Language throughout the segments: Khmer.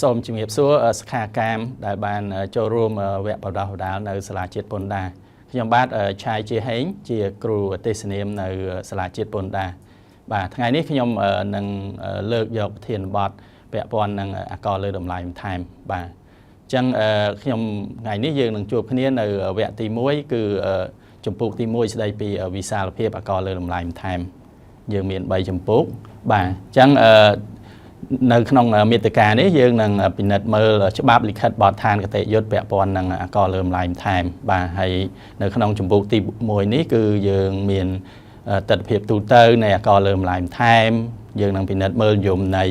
សូមជំរាបសួរសិក្ខាកាមដែលបានចូលរួមវគ្គបណ្ដុះបណ្ដាលនៅសាលាជាតិពន្ធដាខ្ញុំបាទឆាយជាហេងជាគ្រូទេសនាមនៅសាលាជាតិពន្ធដាបាទថ្ងៃនេះខ្ញុំនឹងលើកយកប្រធានបទពាក់ព័ន្ធនឹងអាករលើតម្លៃបន្ថែមបាទអញ្ចឹងខ្ញុំថ្ងៃនេះយើងនឹងជួបគ្នានៅវគ្គទី1គឺជំពូកទី1ស្ដីពីវិសាលភាពអាករលើតម្លៃបន្ថែមយើងមាន3ជំពូកបាទអញ្ចឹងនៅក្នុងមាតិកានេះយើងនឹងពិនិត្យមើលច្បាប់លិខិតបទដ្ឋានគតិយុត្តពាក់ព័ន្ធនឹងអាករលើតម្លៃបន្ថែមបាទហើយនៅក្នុងជំពូកទី1នេះគឺយើងមានទស្សនភាពទូទៅនៃអាករលើតម្លៃបន្ថែមយើងនឹងពិនិត្យមើលនិយមន័យ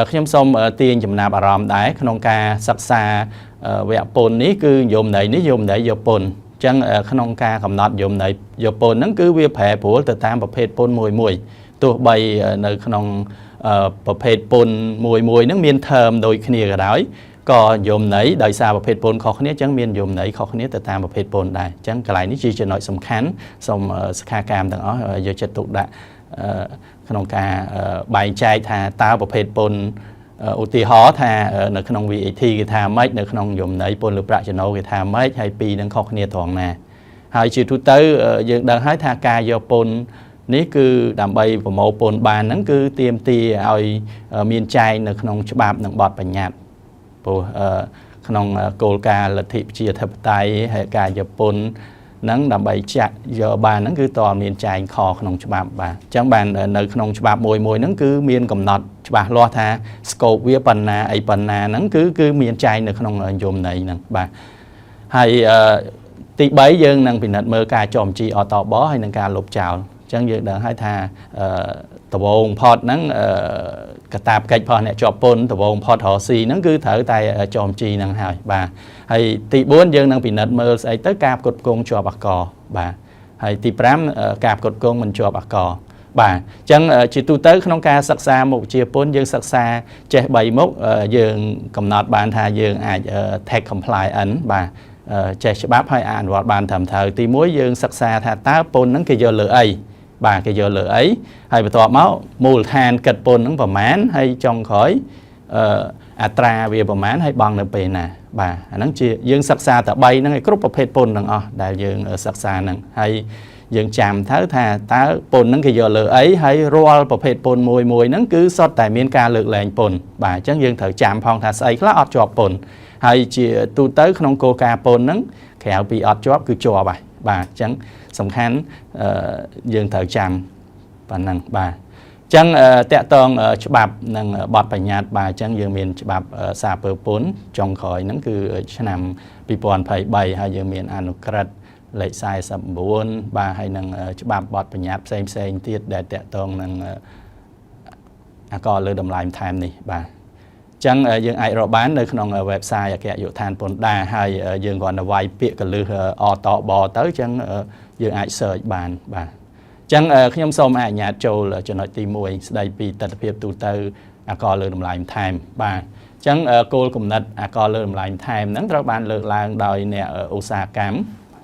ខ្ញុំសូមទាញចំណាប់អារម្មណ៍ដែរក្នុងការសិក្សាវគ្គពន្ធនេះគឺនិយមន័យនេះនិយមន័យយកពន្ធអញ្ចឹងក្នុងការកំណត់និយមន័យយកពន្ធហ្នឹងគឺវាប្រែប្រួលទៅតាមប្រភេទពន្ធមួយមួយទោះបីនៅក្នុងប្រភេទពន្ធមួយមួយហ្នឹងមាន term ដូចគ្នាក៏ដោយក៏និយមន័យដោយសារប្រភេទពន្ធខុសគ្នាអញ្ចឹងមាននិយមន័យខុសគ្នាទៅតាមប្រភេទពន្ធដែរអញ្ចឹងកន្លែងនេះជាចំណុចសំខាន់សូមសិក្ខាកាមទាំងអស់យកចិត្តទុកដាក់ក្នុងការបែងចែកថាតើប្រភេទពន្ធឧទាហរណ៍ថានៅក្នុង VAT គេថាម៉េចនៅក្នុងនិយមន័យពន្ធលើប្រាក់ចំណូលគេថាម៉េចហើយពីរនឹងខុសគ្នាត្រង់ណាហើយជាទូទៅយើងដឹងហើយថាការយកពន្ធនេះគឺដើម្បីប្រមូលពន្ធបានហ្នឹងគឺទាមទារឲ្យមានចែងនៅក្នុងច្បាប់និងបទបញ្ញត្តិព្រោះក្នុងគោលការណ៍លទ្ធិប្រជាធិបតេយ្យហើយការយកពន្ធហ្នឹងដើម្បីចាក់យកបានហ្នឹងគឺតើមានចែងខក្នុងច្បាប់បាទអញ្ចឹងបាននៅក្នុងច្បាប់មួយមួយហ្នឹងគឺមានកំណត់ច្បាស់លាស់ថា scope វាប៉ុណ្ណាអីប៉ុណ្ណាហ្នឹងគឺមានចែងនៅក្នុងនិយមន័យហ្នឹងបាទហើយទី3យើងនឹងពិនិត្យមើលការចុះបញ្ជីអតបហើយនឹងការលុបចោលអញ្ចឹងយើងដឹងហើយថាដំបូងផុតហ្នឹងកតាបកិច្ចរបស់អ្នកជាប់ពន្ធដំបូងផុតរកស៊ីហ្នឹងគឺត្រូវតែចុះបញ្ជីហ្នឹងហើយបាទហើយទី4យើងនឹងពិនិត្យមើលស្អីទៅការផ្គត់ផ្គង់ជាប់អាករបាទហើយទី5ការផ្គត់ផ្គង់មិនជាប់អាករបាទអញ្ចឹងជាទូទៅក្នុងការសិក្សាមុខវិជ្ជាពន្ធយើងសិក្សាចេះ3មុខយើងកំណត់បានថាយើងអាច tax compliance បាទចេះច្បាប់ហើយអនុវត្តបានត្រឹមត្រូវទី1យើងសិក្សាថាតើពន្ធហ្នឹងគេយកលើអីបាទគេយកលើអីហើយបន្ទាប់មកមូលដ្ឋានគិតពន្ធហ្នឹងប្រមាណហើយចុងក្រោយអឺអត្រាវាប្រមាណហើយបង់នៅពេលណាបាទអាហ្នឹងជាយើងសិក្សាតែ3ហ្នឹងឲ្យគ្រប់ប្រភេទពន្ធទាំងអស់ដែលយើងសិក្សាហ្នឹងហើយយើងចាំទៅថាតើពន្ធហ្នឹងគេយកលើអីហើយរាល់ប្រភេទពន្ធមួយមួយហ្នឹងគឺសុទ្ធតែមានការលើកលែងពន្ធបាទអញ្ចឹងយើងត្រូវចាំផងថាស្អីខ្លះអត់ជាប់ពន្ធហើយជាទូទៅក្នុងគោលការណ៍ពន្ធហ្នឹងក្រៅពីអត់ជាប់គឺជាប់ហើយបាទអញ្ចឹងសំខាន់យើងត្រូវចាំប៉ុណ្ណឹងបាទអញ្ចឹងតកតងច្បាប់និងបទបញ្ញត្តិបាទអញ្ចឹងយើងមានច្បាប់សារពើពន្ធចុងក្រោយហ្នឹងគឺឆ្នាំ2023ហើយយើងមានអនុក្រឹត្យលេខ49បាទហើយនឹងច្បាប់បទបញ្ញត្តិផ្សេងផ្សេងទៀតដែលតកតងនឹងអាករលើតម្លៃបន្ថែមនេះបាទចឹងយើងអាចរកបាននៅក្នុង website អគ្គនាយកដ្ឋានពន្ធដារហើយយើងគ្រាន់តែវាយពាក្យកលឹះអតបទៅចឹងយើងអាច search បានបាទចឹងខ្ញុំសូមអនុញ្ញាតចូលចំណុចទី1ស្ដីពីទស្សនភាពទូទៅអាករលើតម្លៃបន្ថែមបាទចឹងគោលគំនិតអាករលើតម្លៃបន្ថែមហ្នឹងត្រូវបានលើកឡើងដោយអ្នកឧស្សាហកម្ម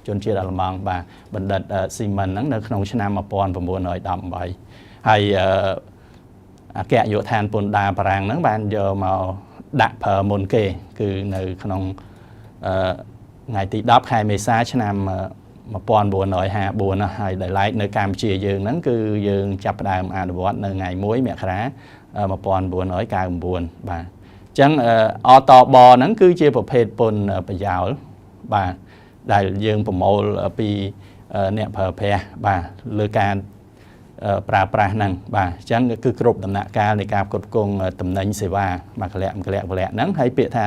ជនជាតិអាល្លឺម៉ង់បាទបណ្ឌិតស៊ីមិនហ្នឹងនៅក្នុងឆ្នាំ1918ហើយអគ្គនាយកដ្ឋានពន្ធដារបារាំងហ្នឹងបានយកមកដាក់ប្រើមុនគេគឺនៅក្នុងថ្ងៃទី10ខែមេសាឆ្នាំ1954ណាហើយដែលឡែកនៅកម្ពុជាយើងហ្នឹងគឺយើងចាប់ផ្ដើមអនុវត្តនៅថ្ងៃ1មករា1999បាទអញ្ចឹងអតបហ្នឹងគឺជាប្រភេទពន្ធប្រយោលបាទដែលយើងប្រមូលពីអ្នកប្រើប្រាស់បាទលើការប្រើប្រាស់ហ្នឹងបាទអញ្ចឹងគឺគ្រប់ដំណាក់កាលនៃការផ្គត់ផ្គង់តំណែងសេវាមួយកលៈមួយកលៈកលៈហ្នឹងហើយពាក្យថា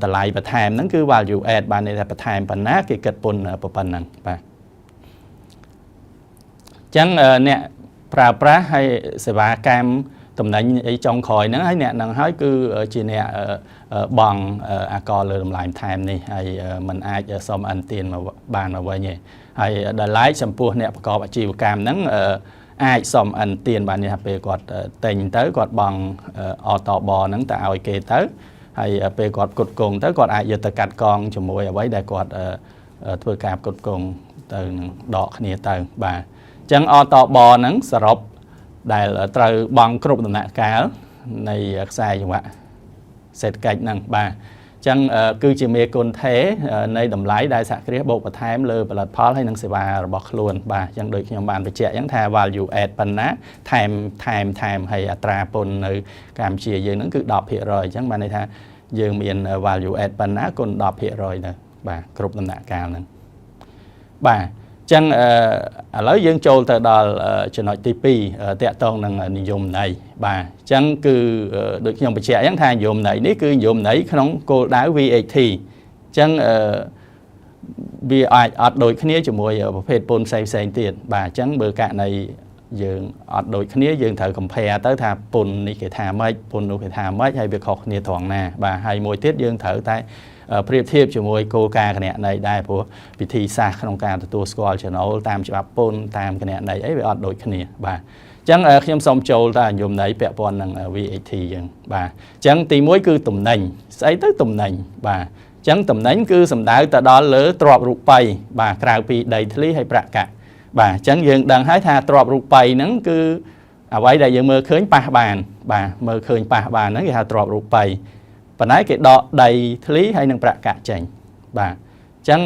តម្លៃបន្ថែមហ្នឹងគឺ value add បានន័យថាបន្ថែមប៉ុណ្ណាគេគិតពន្ធប៉ុណ្ណឹងបាទអញ្ចឹងអ្នកប្រើប្រាស់ហើយសេវាកម្មតំណែងអីចុងក្រោយហ្នឹងហើយអ្នកហ្នឹងហើយគឺជាអ្នកបង់អាករលើតម្លៃបន្ថែមនេះហើយมันអាចសុំឥណទានមកបានមកវិញទេហើយដល់ឡែកចំពោះអ្នកប្រកបអាជីវកម្មហ្នឹងអាចសុំឥណទានបាននេះថាពេលគាត់ទិញទៅគាត់បង់អតបហ្នឹងទៅឲ្យគេទៅហើយពេលគាត់ផ្គត់ផ្គង់ទៅគាត់អាចយកទៅកាត់កងជាមួយអ្វីដែលគាត់ធ្វើការផ្គត់ផ្គង់ទៅនឹងដកគ្នាទៅបាទអញ្ចឹងអតបហ្នឹងសរុបដែលត្រូវបង់គ្រប់ដំណាក់កាលនៃខ្សែចង្វាក់ សេដ្ឋកិច្ចហ្នឹងបាទចឹងគឺជាមេគុណថេនៃតម្លៃដែលសហគ្រាសបូកបន្ថែមលើផលិតផលហើយនិងសេវារបស់ខ្លួនបាទចឹងដូចខ្ញុំបានបញ្ជាក់ចឹងថា value add ប៉ុណ្ណាថែមថែមថែមហើយអត្រាពន្ធនៅកម្ពុជាយើងហ្នឹងគឺ10%អញ្ចឹងបានន័យថាយើងមាន value add ប៉ុណ្ណាគុណ10%ទៅបាទគ្រប់ដំណាក់កាលហ្នឹងបាទចឹងឥឡូវយើងចូលទៅដល់ចំណុចទី2តាក់ទងនឹងនិយមន័យបាទអញ្ចឹងគឺដូចខ្ញុំបញ្ជាក់អញ្ចឹងថានិយមន័យនេះគឺនិយមន័យក្នុងគោលដៅ VAT អញ្ចឹងអឺវាអាចអត់ដូចគ្នាជាមួយប្រភេទពន្ធផ្សេងផ្សេងទៀតបាទអញ្ចឹងបើករណីយើងអត់ដូចគ្នាយើងត្រូវ compare ទៅថាពន្ធនេះគេថាម៉េចពន្ធនោះគេថាម៉េចហើយវាខុសគ្នាត្រង់ណាបាទហើយមួយទៀតយើងត្រូវតែប្រៀបធៀបជាមួយគោលការណ៍គណនេយ្យដែរព្រោះវិធីសាស្ត្រក្នុងការទទួលស្គាល់ចំណូលតាមច្បាប់ពន្ធតាមគណនេយ្យអីវាអត់ដូចគ្នាបាទអញ្ចឹងខ្ញុំសូមចូលទៅនិយមន័យពាក់ព័ន្ធនឹង VAT យើងបាទអញ្ចឹងទី1គឺទំនិញស្អីទៅទំនិញបាទអញ្ចឹងទំនិញគឺសំដៅទៅដល់លើទ្រព្យរូបីបាទក្រៅពីដីធ្លីហើយប្រាក់កាក់បាទអញ្ចឹងយើងដឹងហើយថាទ្រព្យរូបីហ្នឹងគឺអ្វីដែលយើងមើលឃើញប៉ះបានបាទមើលឃើញប៉ះបានហ្នឹងគេហៅទ្រព្យរូបីប៉ុន្តែគេដកដីធ្លីហើយនឹងប្រាក់កាក់ចេញបាទអញ្ចឹង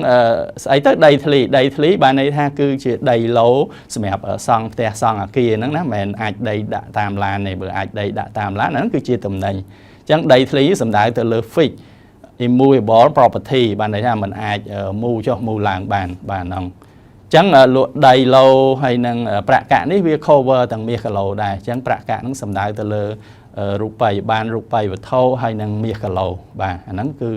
ស្អីទៅដីធ្លីដីធ្លីបានន័យថាគឺជាដីឡូសម្រាប់សង់ផ្ទះសង់អគារហ្នឹងណាមិនមែនអាចដីដាក់តាមឡានទេបើអាចដីដាក់តាមឡានហ្នឹងគឺជាទំនិញអញ្ចឹងដីធ្លីសំដៅទៅលើ fix immovable property បានន័យថាมันអាចមូចុះមូឡើងបានបាទហ្នឹងចឹងលក់ដីឡូហើយនឹងប្រាក់កាក់នេះវា cover ទាំងមាសគីឡូដែរអញ្ចឹងប្រាក់កាក់ហ្នឹងសំដៅទៅលើរូបិយបានរូបិយវត្ថុហើយនឹងមាសគីឡូបាទអាហ្នឹងគឺ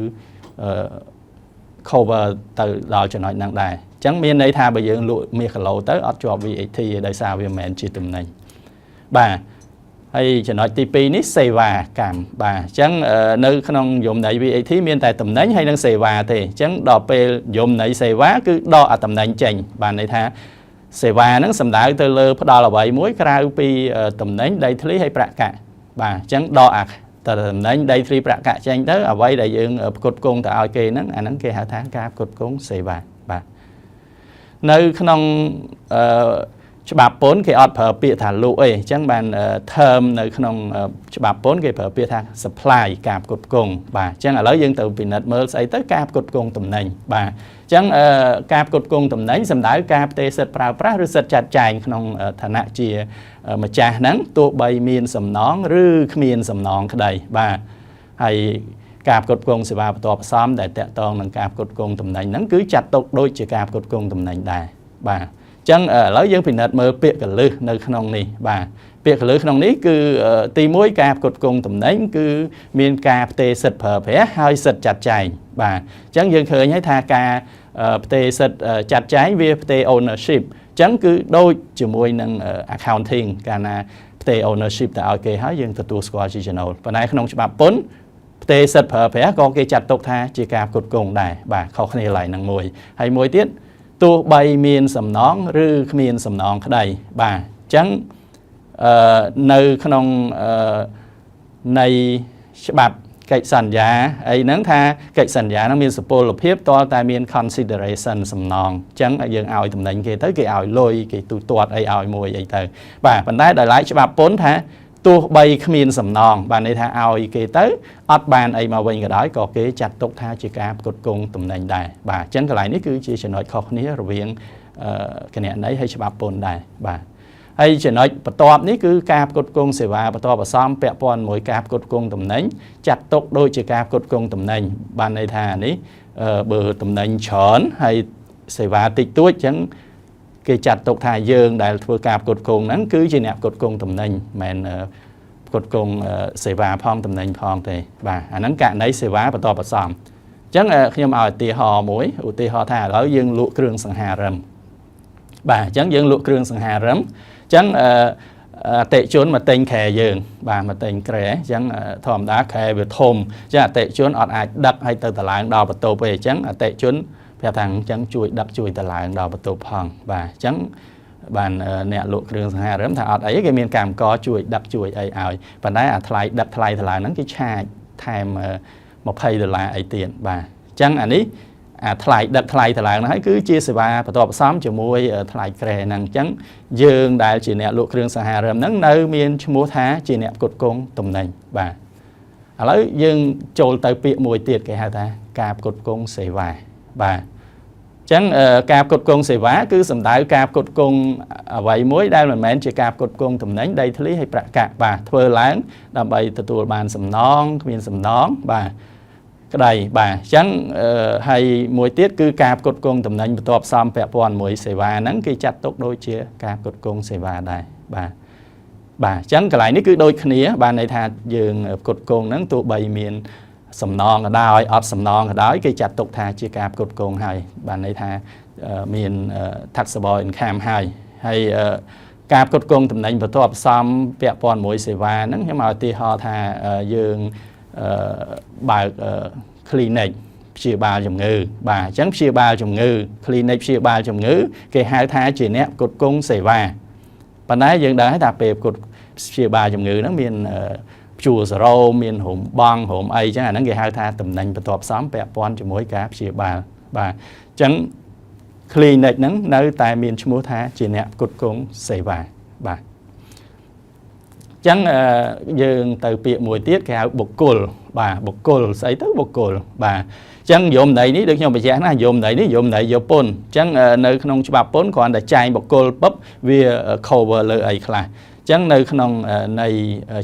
cover ទៅដល់ចំណុចហ្នឹងដែរអញ្ចឹងមានន័យថាបើយើងលក់មាសគីឡូទៅអត់ជាប់ VAT ទេដោយសារវាមិនមែនជាទំនិញបាទហើយចំណុចទី2នេះសេវាកម្មបាទអញ្ចឹងនៅក្នុងនិយមន័យ VAT មានតែទំនិញហើយនិងសេវាទេអញ្ចឹងដល់ពេលនិយមន័យសេវាគឺដកអាទំនិញចេញបាទន័យថាសេវាហ្នឹងសំដៅទៅលើផ្ដល់អ្វីមួយក្រៅពីទំនិញដីធ្លីហើយប្រាក់កាក់បាទអញ្ចឹងដកអាតតំណែងដីធ្លីប្រាក់កាក់ចេញទៅអ្វីដែលយើងផ្គត់ផ្គង់ទៅឲ្យគេហ្នឹងអាហ្នឹងគេហៅថាការផ្គត់ផ្គង់សេវាបាទនៅក្នុងអឺច្បាប់ពន្ធគេអត់ប្រើពាក្យថាលក់អីអញ្ចឹងបាន term នៅក្នុងច្បាប់ពន្ធគេប្រើពាក្យថា supply ការផ្គត់ផ្គង់បាទអញ្ចឹងឥឡូវយើងទៅពិនិត្យមើលស្អីទៅការផ្គត់ផ្គង់ទំនិញបាទអញ្ចឹងការផ្គត់ផ្គង់ទំនិញសំដៅការផ្ទេរសិទ្ធិប្រើប្រាស់ឬសិទ្ធិចាត់ចែងក្នុងឋានៈជាម្ចាស់ហ្នឹងទោះបីមានសំណងឬគ្មានសំណងក្តីបាទហើយការផ្គត់ផ្គង់សេវាបន្ទាប់ផ្សំដែលតាក់ទងនឹងការផ្គត់ផ្គង់ទំនិញហ្នឹងគឺចាត់ទុកដូចជាការផ្គត់ផ្គង់ទំនិញដែរបាទអញ្ចឹងឥឡូវយើងពិនិត្យមើលពាក្យគន្លឹះនៅក្នុងនេះបាទពាក្យគន្លឹះក្នុងនេះគឺទី1ការផ្គត់ផ្គង់ទំនិញគឺមានការផ្ទេរសិទ្ធិប្រើប្រាស់ហើយសិទ្ធិចាត់ចែងបាទអញ្ចឹងយើងឃើញហើយថាការផ្ទេរសិទ្ធិចាត់ចែងវាផ្ទេរ ownership អញ្ចឹងគឺដូចជាមួយនឹង accounting កាលណាផ្ទេរ ownership ទៅឲ្យគេហើយយើងទទួលស្គាល់ជាចំណូលប៉ុន្តែក្នុងច្បាប់ពន្ធផ្ទេរសិទ្ធិប្រើប្រាស់ក៏គេចាត់ទុកថាជាការផ្គត់ផ្គង់ដែរបាទខុសគ្នាឡើយនឹងមួយហើយមួយទៀតទោះបីមានសំណងឬគ្មានសំណងក្តីបាទអញ្ចឹងអឺនៅក្នុងអឺនៃច្បាប់កិច្ចសន្យាអីហ្នឹងថាកិច្ចសន្យាហ្នឹងមានសុពលភាពតតែមាន consideration សំណងអញ្ចឹងយើងឲ្យតំណែងគេទៅគេឲ្យលុយគេទូទាត់អីឲ្យមួយអីទៅបាទប៉ុន្តែដោយឡែកច្បាប់ពន្ធថាទោះបីគ្មានសំណងបានន័យថាឲ្យគេទៅអត់បានអីមកវិញក៏ដោយក៏គេចាត់ទុកថាជាការផ្គត់ផ្គង់ទំនិញដែរបាទអញ្ចឹងកន្លែងនេះគឺជាចំណុចខុសគ្នារវាងគណនេយ្យហើយច្បាប់ពន្ធដែរបាទហើយចំណុចបន្ទាប់នេះគឺការផ្គត់ផ្គង់សេវាបន្ទាប់បន្សំពាក់ព័ន្ធមួយការផ្គត់ផ្គង់ទំនិញចាត់ទុកដូចជាការផ្គត់ផ្គង់ទំនិញបានន័យថានេះបើទំនិញច្រើនហើយសេវាតិចតួចអញ្ចឹងគេចាត់ទុកថាយើងដែលធ្វើការផ្គត់ផ្គង់ហ្នឹងគឺជាអ្នកផ្គត់ផ្គង់ទំនិញមិនមែនផ្គត់ផ្គង់សេវាផងទំនិញផងទេបាទអាហ្នឹងករណីសេវាបន្ទាប់បន្សំអញ្ចឹងខ្ញុំឲ្យឧទាហរណ៍មួយឧទាហរណ៍ថាឥឡូវយើងលក់គ្រឿងសង្ហារឹមបាទអញ្ចឹងយើងលក់គ្រឿងសង្ហារឹមអញ្ចឹងអឺអតិជនមកទិញគ្រែយើងបាទមកទិញគ្រែអញ្ចឹងធម្មតាគ្រែវាធំអញ្ចឹងអតិជនអត់អាចដឹកឲ្យទៅតឡើងដល់បន្ទប់ទេអញ្ចឹងអតិជនប្រាប់ថាអញ្ចឹងជួយដឹកជួយតឡើងដល់បន្ទប់ផងបាទអញ្ចឹងបានអ្នកលក់គ្រឿងសង្ហារឹមថាអត់អីគេមានកម្មករជួយដឹកជួយអីឲ្យប៉ុន្តែអាថ្លៃដឹកថ្លៃតម្លៃហ្នឹងគេឆាចថែម20ដុល្លារអីទៀតបាទអញ្ចឹងអានេះអាថ្លៃដឹកថ្លៃតម្លើងហ្នឹងហើយគឺជាសេវាបន្ទាប់ផ្សំជាមួយថ្លៃគ្រែហ្នឹងអញ្ចឹងយើងដែលជាអ្នកលក់គ្រឿងសង្ហារឹមហ្នឹងនៅមានឈ្មោះថាជាអ្នកផ្គត់ផ្គង់ទំនិញបាទ ឥឡូវយើងចូលទៅពាក្យមួយទៀតគេហៅថាការផ្គត់ផ្គង់សេវាបាទចឹងការផ្គត់ផ្គង់សេវាគឺសំដៅការផ្គត់ផ្គង់អ្វីមួយដែលមិនមែនជាការផ្គត់ផ្គង់តំណែងដីធ្លីហើយប្រាក់កាក់បាទធ្វើឡើងដើម្បីទទួលបានសំណងគ្មានសំណងបាទក្តីបាទអញ្ចឹងហើយមួយទៀតគឺការផ្គត់ផ្គង់តំណែងបន្ទាប់ផ្សំពាក់ព័ន្ធមួយសេវាហ្នឹងគេចាត់ទុកដូចជាការផ្គត់ផ្គង់សេវាដែរបាទបាទអញ្ចឹងកន្លែងនេះគឺដូចគ្នា បាទន័យថាយើងផ្គត់ផ្គង់ហ្នឹងទោះបីមានសំណងក៏ដោយអត់សំណងក៏ដោយគេចាត់ទុកថាជាការផ្គត់ផ្គង់ហើយបាទន័យថាមាន taxable income ហើយហើយការផ្គត់ផ្គង់តំណែងបន្ទាប់ផ្សំពាក់ព័ន្ធមួយសេវាហ្នឹងខ្ញុំឲ្យឧទាហរណ៍ថាយើងបើក clinic ព្យាបាលជំងឺបាទអញ្ចឹងព្យាបាលជំងឺ clinic ព្យាបាលជំងឺគេហៅថាជាអ្នកផ្គត់ផ្គង់សេវាប៉ុន្តែយើងដឹងហើយថាពេលផ្គត់ព្យាបាលជំងឺហ្នឹងមានព្យួរសេរ៉ូមានរុំបងរុំអីចឹងអាហ្នឹងគេហៅថាតំណែងបន្ទាប់ផ្សំពាក់ព័ន្ធជាមួយការព្យាបាលបាទអញ្ចឹង clinic ហ្នឹងនៅតែមានឈ្មោះថាជាអ្នកផ្គត់ផ្គង់សេវាបាទអញ្ចឹងយើងទៅពាក្យមួយទៀតគេហៅបុគ្គលបាទបុគ្គលស្អីទៅបុគ្គលបាទអញ្ចឹងយមន័យនេះដូចខ្ញុំបញ្ជាក់ណាយមន័យនេះយមន័យយកពន្ធអញ្ចឹងនៅក្នុងច្បាប់ពន្ធគ្រាន់តែចែងបុគ្គលពឹបវា cover លើអីខ្លះអញ្ចឹងនៅក្នុងនៃ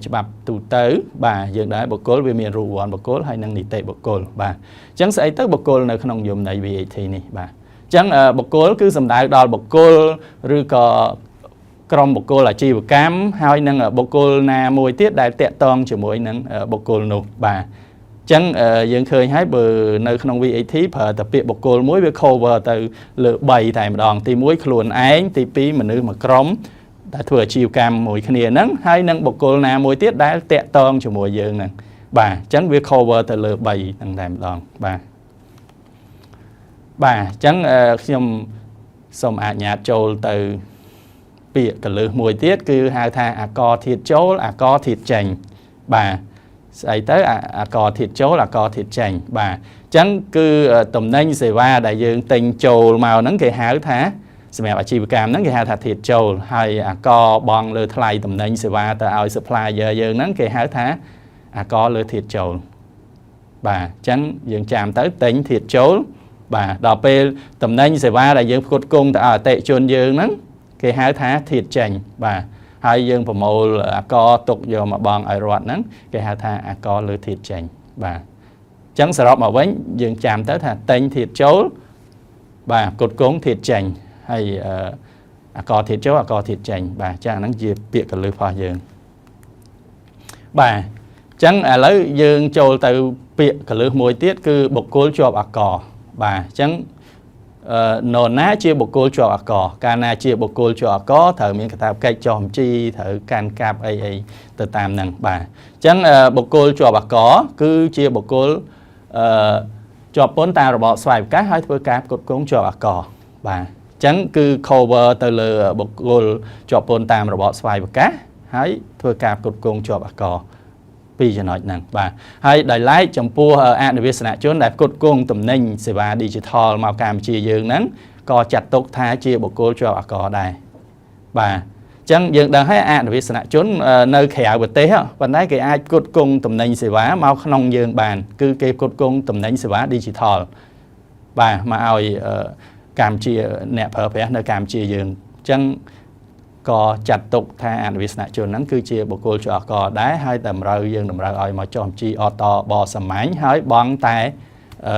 ច្បាប់ទូទៅបាទយើងដែរបុគ្គលវាមានរូបវ័ន្តបុគ្គលហើយនិងនីតិបុគ្គលបាទអញ្ចឹងស្អីទៅបុគ្គលនៅក្នុងយមន័យ VAT នេះបាទអញ្ចឹងបុគ្គលគឺសំដៅដល់បុគ្គលឬក៏ក្រុមបុគ្គលអាជីវកម្មហើយនឹងបុគ្គលណាមួយទៀតដែលតាក់ទងជាមួយនឹងបុគ្គលនោះបាទអញ្ចឹងយើងឃើញហើយបើនៅក្នុង VAT ប្រើតែពាក្យបុគ្គលមួយវា cover ទៅលើ3តែម្ដងទី1ខ្លួនឯងទី2មនុស្សមួយក្រុមដែលធ្វើអាជីវកម្មមួយគ្នាហ្នឹងហើយនឹងបុគ្គលណាមួយទៀតដែលតាក់ទងជាមួយយើងហ្នឹងបាទអញ្ចឹងវា cover ទៅលើ3ហ្នឹងតែម្ដងបាទបាទអញ្ចឹងខ្ញុំសូមអនុញ្ញាតចូលទៅពាក្យកលឹះមួយទៀតគឺហៅថាអាករធាតុចូលអាករធាតុចេញបាទស្អីទៅអាករធាតុចូលអាករធាតុចេញបាទអញ្ចឹងគឺតំណែងសេវាដែលយើងទិញចូលមកហ្នឹងគេហៅថាសម្រាប់អាជីវកម្មហ្នឹងគេហៅថាធាតុចូលហើយអាករបង់លើថ្លៃតំណែងសេវាទៅឲ្យ supplier យើងហ្នឹងគេហៅថាអាករលើធាតុចូលបាទអញ្ចឹងយើងចាំទៅទិញធាតុចូលបាទដល់ពេលតំណែងសេវាដែលយើងផ្គត់ផ្គង់ទៅឲ្យអតិជនយើងហ្នឹងគេហៅថាធាតុចេញបាទហើយយើងប្រមូលអាករទុកយកមកបង់ឲ្យរដ្ឋហ្នឹងគេហៅថាអាករលើធាតុចេញបាទអញ្ចឹងសរុបមកវិញយើងចាំទៅថាទិញធាតុចូលបាទផ្គត់ផ្គង់ធាតុចេញហើយអាករធាតុចូលអាករធាតុចេញបាទអញ្ចឹងអាហ្នឹងជាពាក្យកលឹះរបស់យើងបាទអញ្ចឹងឥឡូវយើងចូលទៅពាក្យកលឹះមួយទៀតគឺបុគ្គលជាប់អាករបាទអញ្ចឹងនរណាជាបុគ្គលជាប់អាករកាលណាជាបុគ្គលជាប់អាករត្រូវមានកាតព្វកិច្ចចុះបញ្ជីត្រូវកាន់កាប់អីអីទៅតាមហ្នឹងបាទអញ្ចឹងបុគ្គលជាប់អាករគឺជាបុគ្គលអឺជាប់ពន្ធតាមរបបស្វ័យប្រកាសហើយធ្វើការផ្គត់ផ្គង់ជាប់អាករបាទអញ្ចឹងគឺ cover ទៅលើបុគ្គលជាប់ពន្ធតាមរបបស្វ័យប្រកាសហើយធ្វើការផ្គត់ផ្គង់ជាប់អាករពីរចំណុចហ្នឹងបាទហើយដោយឡែកចំពោះអនុវាសនជនដែលផ្គត់ផ្គង់ទំនិញសេវា Digital មកកម្ពុជាយើងហ្នឹងក៏ចាត់ទុកថាជាបុគ្គលជាប់អាករដែរបាទអញ្ចឹងយើងដឹងហើយអនុវាសនជននៅក្រៅប្រទេសប៉ុន្តែគេអាចផ្គត់ផ្គង់ទំនិញសេវាមកក្នុងយើងបាន គឺគេផ្គត់ផ្គង់ទំនិញសេវា Digital បាទមកឲ្យកម្ពុជាអ្នកប្រើប្រាស់នៅកម្ពុជាយើងអញ្ចឹងក៏ចាត់ទុកថាអនុវាសនជនហ្នឹងគឺជាបុគ្គលជាប់អាករដែរហើយតម្រូវយើងតម្រូវឲ្យមកចុះបញ្ជីអតបសាមញ្ញហើយបង់តែអឺ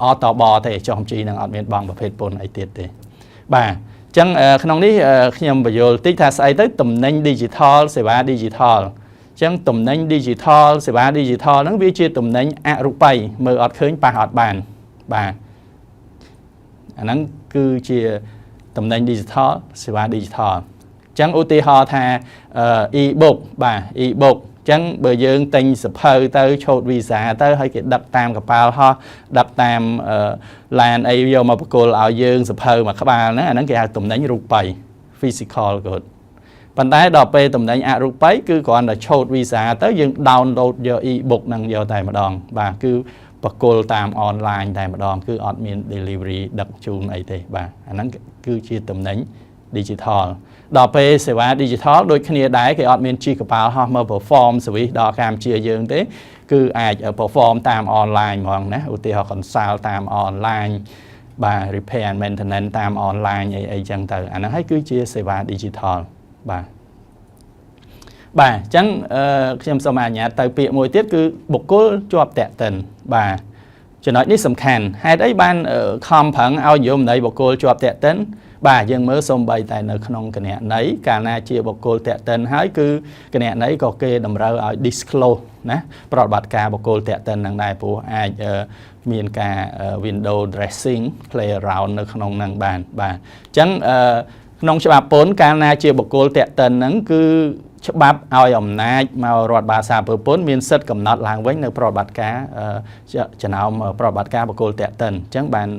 អតបទេចុះបញ្ជីនឹងអត់មានបង់ប្រភេទពន្ធអីទៀតទេបាទអញ្ចឹងក្នុងនេះខ្ញុំបញ្យល់តិចថាស្អីទៅតំណែង digital សេវា digital អញ្ចឹងតំណែង digital សេវា digital ហ្នឹងវាជាតំណែងអរូបីមើលអត់ឃើញប៉ះអត់បានបាទអាហ្នឹងគឺជាតំណែង digital សេវា digital អញ្ចឹងឧទាហរណ៍ថា e-book បាទ e-book អញ្ចឹងបើយើងទិញសភៅទៅឆូតវីសាទៅហើយគេដឹកតាមកប៉ាល់ហោះដឹកតាមឡានអីយកមកបកគលឲ្យយើងសភៅមួយក្បាលហ្នឹងអាហ្នឹងគេហៅតំណែងរូបិយ physical good ប៉ុន្តែដល់ពេលតំណែងអរូបីគឺគ្រាន់តែឆូតវីសាទៅយើង download យក e-book ហ្នឹងយកតែម្ដងបាទគឺបកគលតាមអនឡាញតែម្ដងគឺអត់មាន delivery ដឹកជូនអីទេបាទអាហ្នឹងគឺជាតំណែង digital ដល់ពេលសេវា digital ដូចគ្នាដែរគេអត់មានជិះកប៉ាល់ហោះមក perform service ដល់កម្ពុជាយើងទេគឺអាច perform តាម online ហ្មងណាឧទាហរណ៍ consult តាម online បាទ repair and maintenance តាម online អីអីចឹងទៅអាហ្នឹងហើយគឺជាសេវា digital បាទបាទអញ្ចឹងខ្ញុំសូមអនុញ្ញាតទៅពាក្យមួយទៀតគឺបុគ្គលជាប់តាក់ទិនបាទចំណុចនេះសំខាន់ហេតុអីបានខំប្រឹងឲ្យនិយមន័យបុគ្គលជាប់តាក់ទិនបាទយើងមើលសំបីតែនៅក្នុងគណនេយ្យកាលណាជាបុគ្គលតាក់ទិនហើយគឺគណនេយ្យក៏គេតម្រូវឲ្យ disclose ណាប្រតិបត្តិការបុគ្គលតាក់ទិននឹងដែរព្រោះអាចមានការ window dressing play around នៅក្នុងនឹងបានបាទអញ្ចឹងក្នុងច្បាប់ពន្ធកាលណាជាបុគ្គលតាក់ទិនហ្នឹងគឺច្បាប់ឲ្យអំណាចមករដ្ឋបាលសារពើពន្ធមានសិទ្ធិកំណត់ឡើងវិញនៅប្រតិបត្តិការចំណោមប្រតិបត្តិការបុគ្គលតាក់ទិនអញ្ចឹងបាន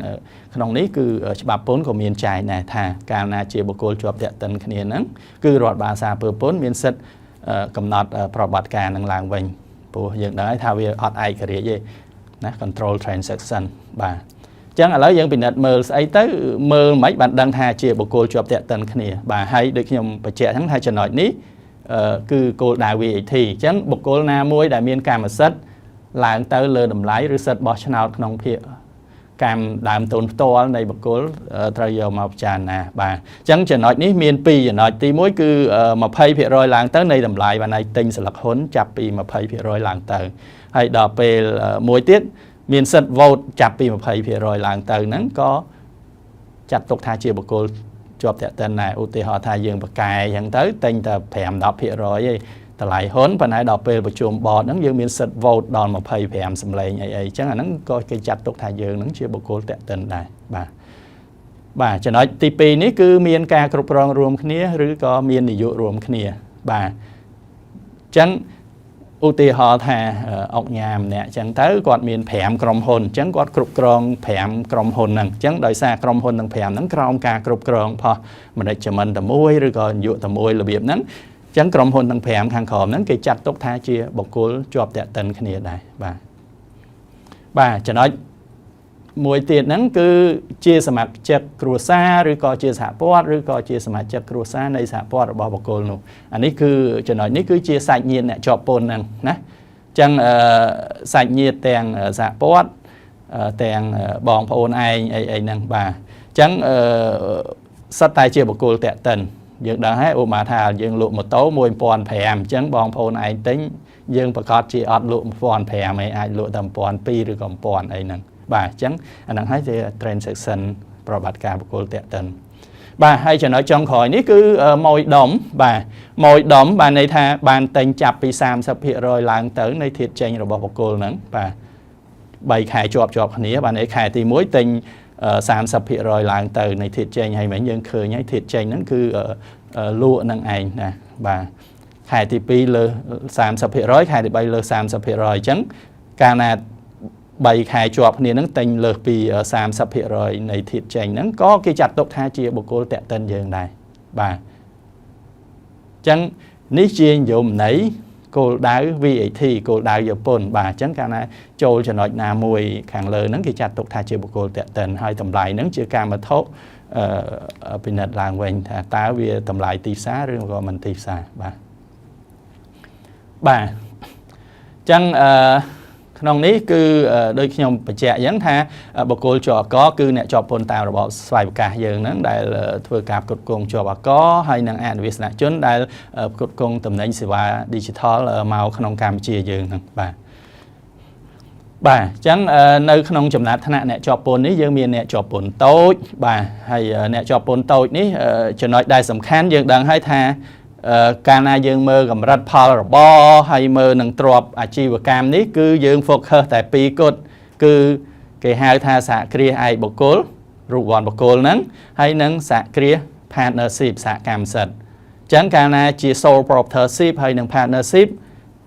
ក្នុងនេះគឺច្បាប់ពន្ធក៏មានចែងដែរថាកាលណាជាបុគ្គលជាប់តាក់ទិនគ្នាហ្នឹងគឺរដ្ឋបាលសារពើពន្ធមានសិទ្ធិកំណត់ប្រតិបត្តិការនឹងឡើងវិញព្រោះយើងដឹងហើយថាវាអត់ឯករាជ្យទេណា control transaction បាទចឹងឥឡូវយើងពិនិត្យមើលស្អីទៅមើលមិនបានដឹងថាជាបុគ្គលជាប់តាក់ទិនគ្នាបាទហើយដូចខ្ញុំបញ្ជាក់ហ្នឹងថាចំណុចនេះគឺគោលដៅ VAT អញ្ចឹងបុគ្គលណាមួយដែលមានកម្មសិទ្ធិឡើងទៅលើតម្លៃឬសិទ្ធិបោះឆ្នោតក្នុងភាគកម្មដើមទុនផ្ទាល់នៃបុគ្គលត្រូវយកមកពិចារណាបាទអញ្ចឹងចំណុចនេះមាន2ចំណុចទី1គឺ20%ឡើងទៅនៃតម្លៃបានឲ្យទិញស្លឹកហ៊ុនចាប់ពី20%ឡើងទៅហើយដល់ពេលមួយទៀតមានសិទ្ធិ vote ចាប់ពី20%ឡើងទៅហ្នឹងក៏ចាត់ទុកថាជាបុគ្គលជាប់តាក់ទិនដែរឧទាហរណ៍ថាយើងបកែអញ្ចឹងទៅទិញតែ5 10%ឯងតម្លៃហ៊ុនប៉ុន្តែដល់ពេលប្រជុំ board ហ្នឹងយើងមានសិទ្ធិ vote ដល់25សម្លេងអីអីអញ្ចឹងអាហ្នឹងក៏គេចាត់ទុកថាយើងហ្នឹងជាបុគ្គលតាក់ទិនដែរបាទបាទចំណុចទី2នេះគឺមានការគ្រប់គ្រងរួមគ្នាឬក៏មាននាយករួមគ្នាបាទអញ្ចឹងឧទាហរណ៍ថាអុកញ៉ាម្នាក់អញ្ចឹងទៅគាត់មាន5ក្រុមហ៊ុនអញ្ចឹងគាត់គ្រប់គ្រង5ក្រុមហ៊ុនហ្នឹងអញ្ចឹងដោយសារក្រុមហ៊ុនទាំង5ហ្នឹងក្រោមការគ្រប់គ្រងផុស management តែមួយឬក៏នាយកតែមួយរបៀបហ្នឹងអញ្ចឹងក្រុមហ៊ុនទាំង5ខាងក្រោមហ្នឹងគេចាត់ទុកថាជាបុគ្គលជាប់តាក់ទិនគ្នាដែរបាទបាទចំណុចមួយទៀតហ្នឹងគឺជាសមាជិកគ្រួសារឬក៏ជាសហព័ន្ធឬក៏ជាសមាជិកគ្រួសារនៃសហព័ន្ធរបស់បុគ្គលនោះអានេះគឺចំណុចនេះគឺជាសាច់ញាតិអ្នកជាប់ពន្ធហ្នឹងណាអញ្ចឹងសាច់ញាតិទាំងសហព័ន្ធទាំងបងប្អូនឯងអីអីហ្នឹងបាទអញ្ចឹងសុទ្ធតែជាបុគ្គលតាក់ទិនយើងដឹងហើយឧបមាថាយើងលក់ម៉ូតូ1500អញ្ចឹងបងប្អូនឯងទិញយើងប្រកាសជាអត់លក់1500ឯងអាចលក់តែ1200ឬក៏1000អីហ្នឹងបាទអញ្ចឹងអាហ្នឹងហើយជា transaction ប្រវត្តិការបុគ្គលតាក់ទិនបាទហើយចំណុចចុងក្រោយនេះគឺម៉ួយដុំបាទម៉ួយដុំបានន័យថាបានទិញចាប់ពី30%ឡើងទៅនៃធាតុចេញរបស់បុគ្គលហ្នឹងបាទ3ខែជាប់ជាប់គ្នាបានន័យខែទី1ទិញ30%ឡើងទៅនៃធាតុចេញហើយមិញយើងឃើញហើយធាតុចេញហ្នឹងគឺលក់នឹងឯងណាបាទខែទី2លើ30%ខែទី3លើ30%អញ្ចឹងកាលណា3ខែជាប់គ្នាហ្នឹងទិញលើសពី30%នៃធាតុចេញហ្នឹងក៏គេចាត់ទុកថាជាបុគ្គលតាក់ទិនយើងដែរបាទអញ្ចឹងនេះជានិយមន័យគោលដៅ VAT គោលដៅយកពន្ធបាទអញ្ចឹងកាលណាចូលចំណុចណាមួយខាងលើហ្នឹងគេចាត់ទុកថាជាបុគ្គលតាក់ទិនហើយតម្លៃហ្នឹងជាកម្មវត្ថុពិនិត្យឡើងវិញថាតើវាតម្លៃទីផ្សារឬក៏មិនទីផ្សារបាទបាទអញ្ចឹងអឺក្នុងនេះគឺដូចខ្ញុំបញ្ជាក់អញ្ចឹងថាបុគ្គលជាប់អាករគឺអ្នកជាប់ពន្ធតាមរបបស្វ័យប្រកាសយើងហ្នឹងដែលធ្វើការផ្គត់ផ្គង់ជាប់អាករហើយនិងអនុវាសនជនដែលផ្គត់ផ្គង់តំណែងសេវា digital មកក្នុងកម្ពុជាយើងហ្នឹងបាទបាទអញ្ចឹងនៅក្នុងចំណាត់ថ្នាក់អ្នកជាប់ពន្ធនេះយើងមានអ្នកជាប់ពន្ធតូចបាទហើយអ្នកជាប់ពន្ធតូចនេះចំណុចដែលសំខាន់យើងដឹងហើយថាកាលណាយើងមើលកម្រិតផលរបរហើយមើលនឹងទ្របអាជីវកម្មនេះគឺយើង focus តែពីរគត់គឺគេហៅថាសហគ្រាសឯកបុគ្គលរូបវ័ន្តបុគ្គលហ្នឹងហើយនឹងសហគ្រាស partnership សហកម្មសិទ្ធិអញ្ចឹងកាលណាជា sole proprietorship ហើយនឹង partnership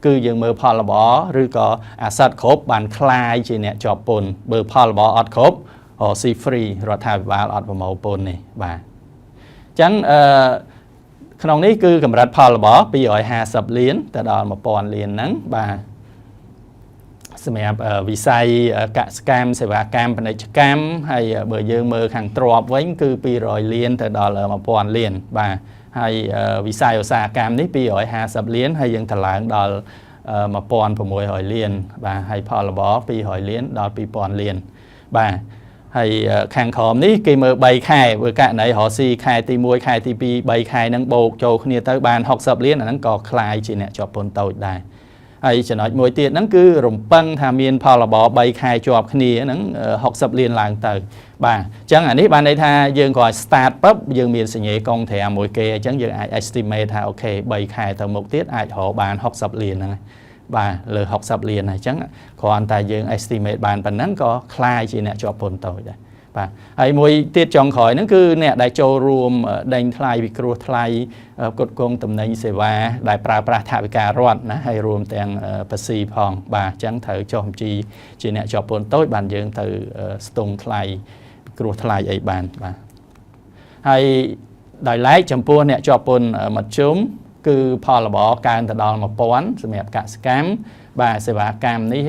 គឺយើងមើលផលរបរឬក៏asset គ្រប់បានក្លាយជាអ្នកជាប់ពន្ធបើផលរបរអត់គ្រប់រកស៊ី free រដ្ឋាភិបាលអត់ប្រមូលពន្ធនេះបាទអញ្ចឹងអឺក្នុងនេះគឺកម្រិតផលរបរ250លានទៅដល់1000លានហ្នឹងបាទ សម្រាប់វិស័យកសិកម្មសេវាកម្មពាណិជ្ជកម្មហើយបើយើងមើលខាងទ្រព្យវិញគឺ200លានទៅដល់1000លានបាទហើយវិស័យឧស្សាហកម្មនេះ250លានហើយយើងតម្លើងដល់1600លានបាទហើយផលរបរ200លានដល់2000លានបាទហើយខាងក្រោមនេះគេមើល3ខែបើករណីរកស៊ីខែទី1ខែទី2 3ខែហ្នឹងបូកចូលគ្នាទៅបាន60លានអាហ្នឹងក៏ក្លាយជាអ្នកជាប់ពន្ធតូចដែរហើយចំណុចមួយទៀតហ្នឹងគឺរំពឹងថាមានផលរបរ3ខែជាប់គ្នាហ្នឹង60លានឡើងទៅបាទអញ្ចឹងអានេះបានន័យថាយើងគ្រាន់ start ពឹបយើងមានសញ្ញាកុងត្រាមួយគេអញ្ចឹងយើងអាច estimate ថា OK 3ខែទៅមុខទៀតអាចរកបាន60លានហ្នឹងបាទលើ60លានហើយអញ្ចឹងគ្រាន់តែយើង estimate បានប៉ុណ្ណឹងក៏ក្លាយជាអ្នកជាប់ពន្ធតូចដែរបាទហើយមួយទៀតចុងក្រោយហ្នឹងគឺអ្នកដែលចូលរួមដេញថ្លៃពិគ្រោះថ្លៃផ្គត់ផ្គង់តំណែងសេវាដែលប្រើប្រាស់ថវិការដ្ឋណាហើយរួមទាំងភាស៊ីផងបាទអញ្ចឹងត្រូវចុះបញ្ជីជាអ្នកជាប់ពន្ធតូចបានយើងទៅស្ទង់ថ្លៃពិគ្រោះថ្លៃអីបានបាទហើយដោយឡែកចំពោះអ្នកជាប់ពន្ធមធ្យមគឺផលរបរកើនទៅដល់1000សម្រាប់កសិកម្មបាទសេវាកម្មនេះ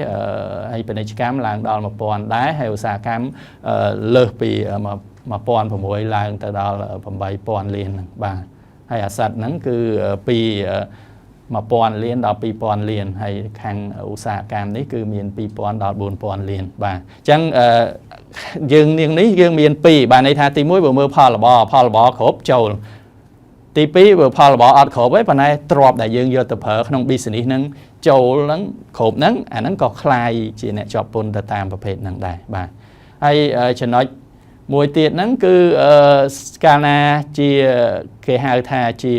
ហើយពាណិជ្ជកម្មឡើងដល់1000ដែរហើយឧស្សាហកម្មលើសពី1006ឡើងទៅដល់8000លានហ្នឹងបាទហើយអាសិតហ្នឹងគឺពី1000លានដល់2000លានហើយខាងឧស្សាហកម្មនេះគឺមាន2000ដល់4000លានបាទអញ្ចឹងយើងនាងនេះយើងមាន2បាទន័យថាទី1បើមើលផលរបរផលរបរគ្រប់ចូលទី2បើផលរបរអត់គ្រប់ទេប៉ុន្តែទ្រព្យដែលយើងយកទៅប្រើក្នុង business ហ្នឹងចូលហ្នឹងគ្រប់ហ្នឹងអាហ្នឹងក៏ក្លាយជាអ្នកជាប់ពន្ធទៅតាមប្រភេទហ្នឹងដែរបាទហើយចំណុចមួយទៀតហ្នឹងគឺកាលណាជាគេហៅថាជា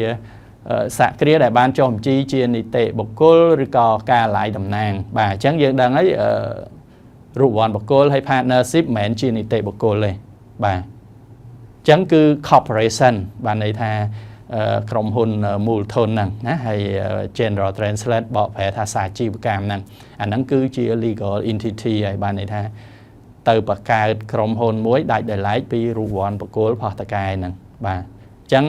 សហគ្រាសដែលបានចុះបញ្ជីជានីតិបុគ្គលឬក៏ការឡាយតំណាងបាទអញ្ចឹងយើងដឹងហើយរូបវន្តបុគ្គលហើយ partnership មិនមែនជានីតិបុគ្គលទេបាទអញ្ចឹងគឺ corporation បានន័យថាក្រុមហ៊ុនមូលធនហ្នឹងណាហើយ General Translate បកប្រែថាសាជីវកម្មហ្នឹងអាហ្នឹងគឺជា legal entity ហើយបានន័យថាទៅបង្កើតក្រុមហ៊ុនមួយដាច់ដោយឡែកពីរូបវន្តបុគ្គលផុសតកែហ្នឹងបាទអញ្ចឹង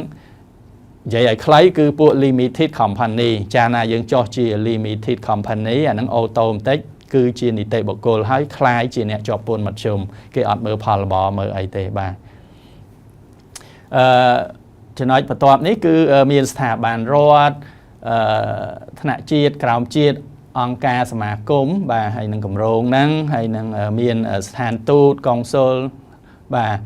និយាយឲ្យខ្លីគឺពួក limited company ចាណាយើងចោះជា limited company អាហ្នឹង automatic គឺជានីតិបុគ្គលហើយក្លាយជាអ្នកជាប់ពន្ធមធ្យមគេអត់មើលផលរបរមើលអីទេបាទអឺចំណុចបន្ទាប់នេះគឺមានស្ថាប័នរដ្ឋអឺថ្នាក់ជាតិក្រោមជាតិអង្គការសមាគមបាទហើយនឹងគម្រោងហ្នឹងហើយនឹងមានស្ថានទូតកុងស៊ុលបាទ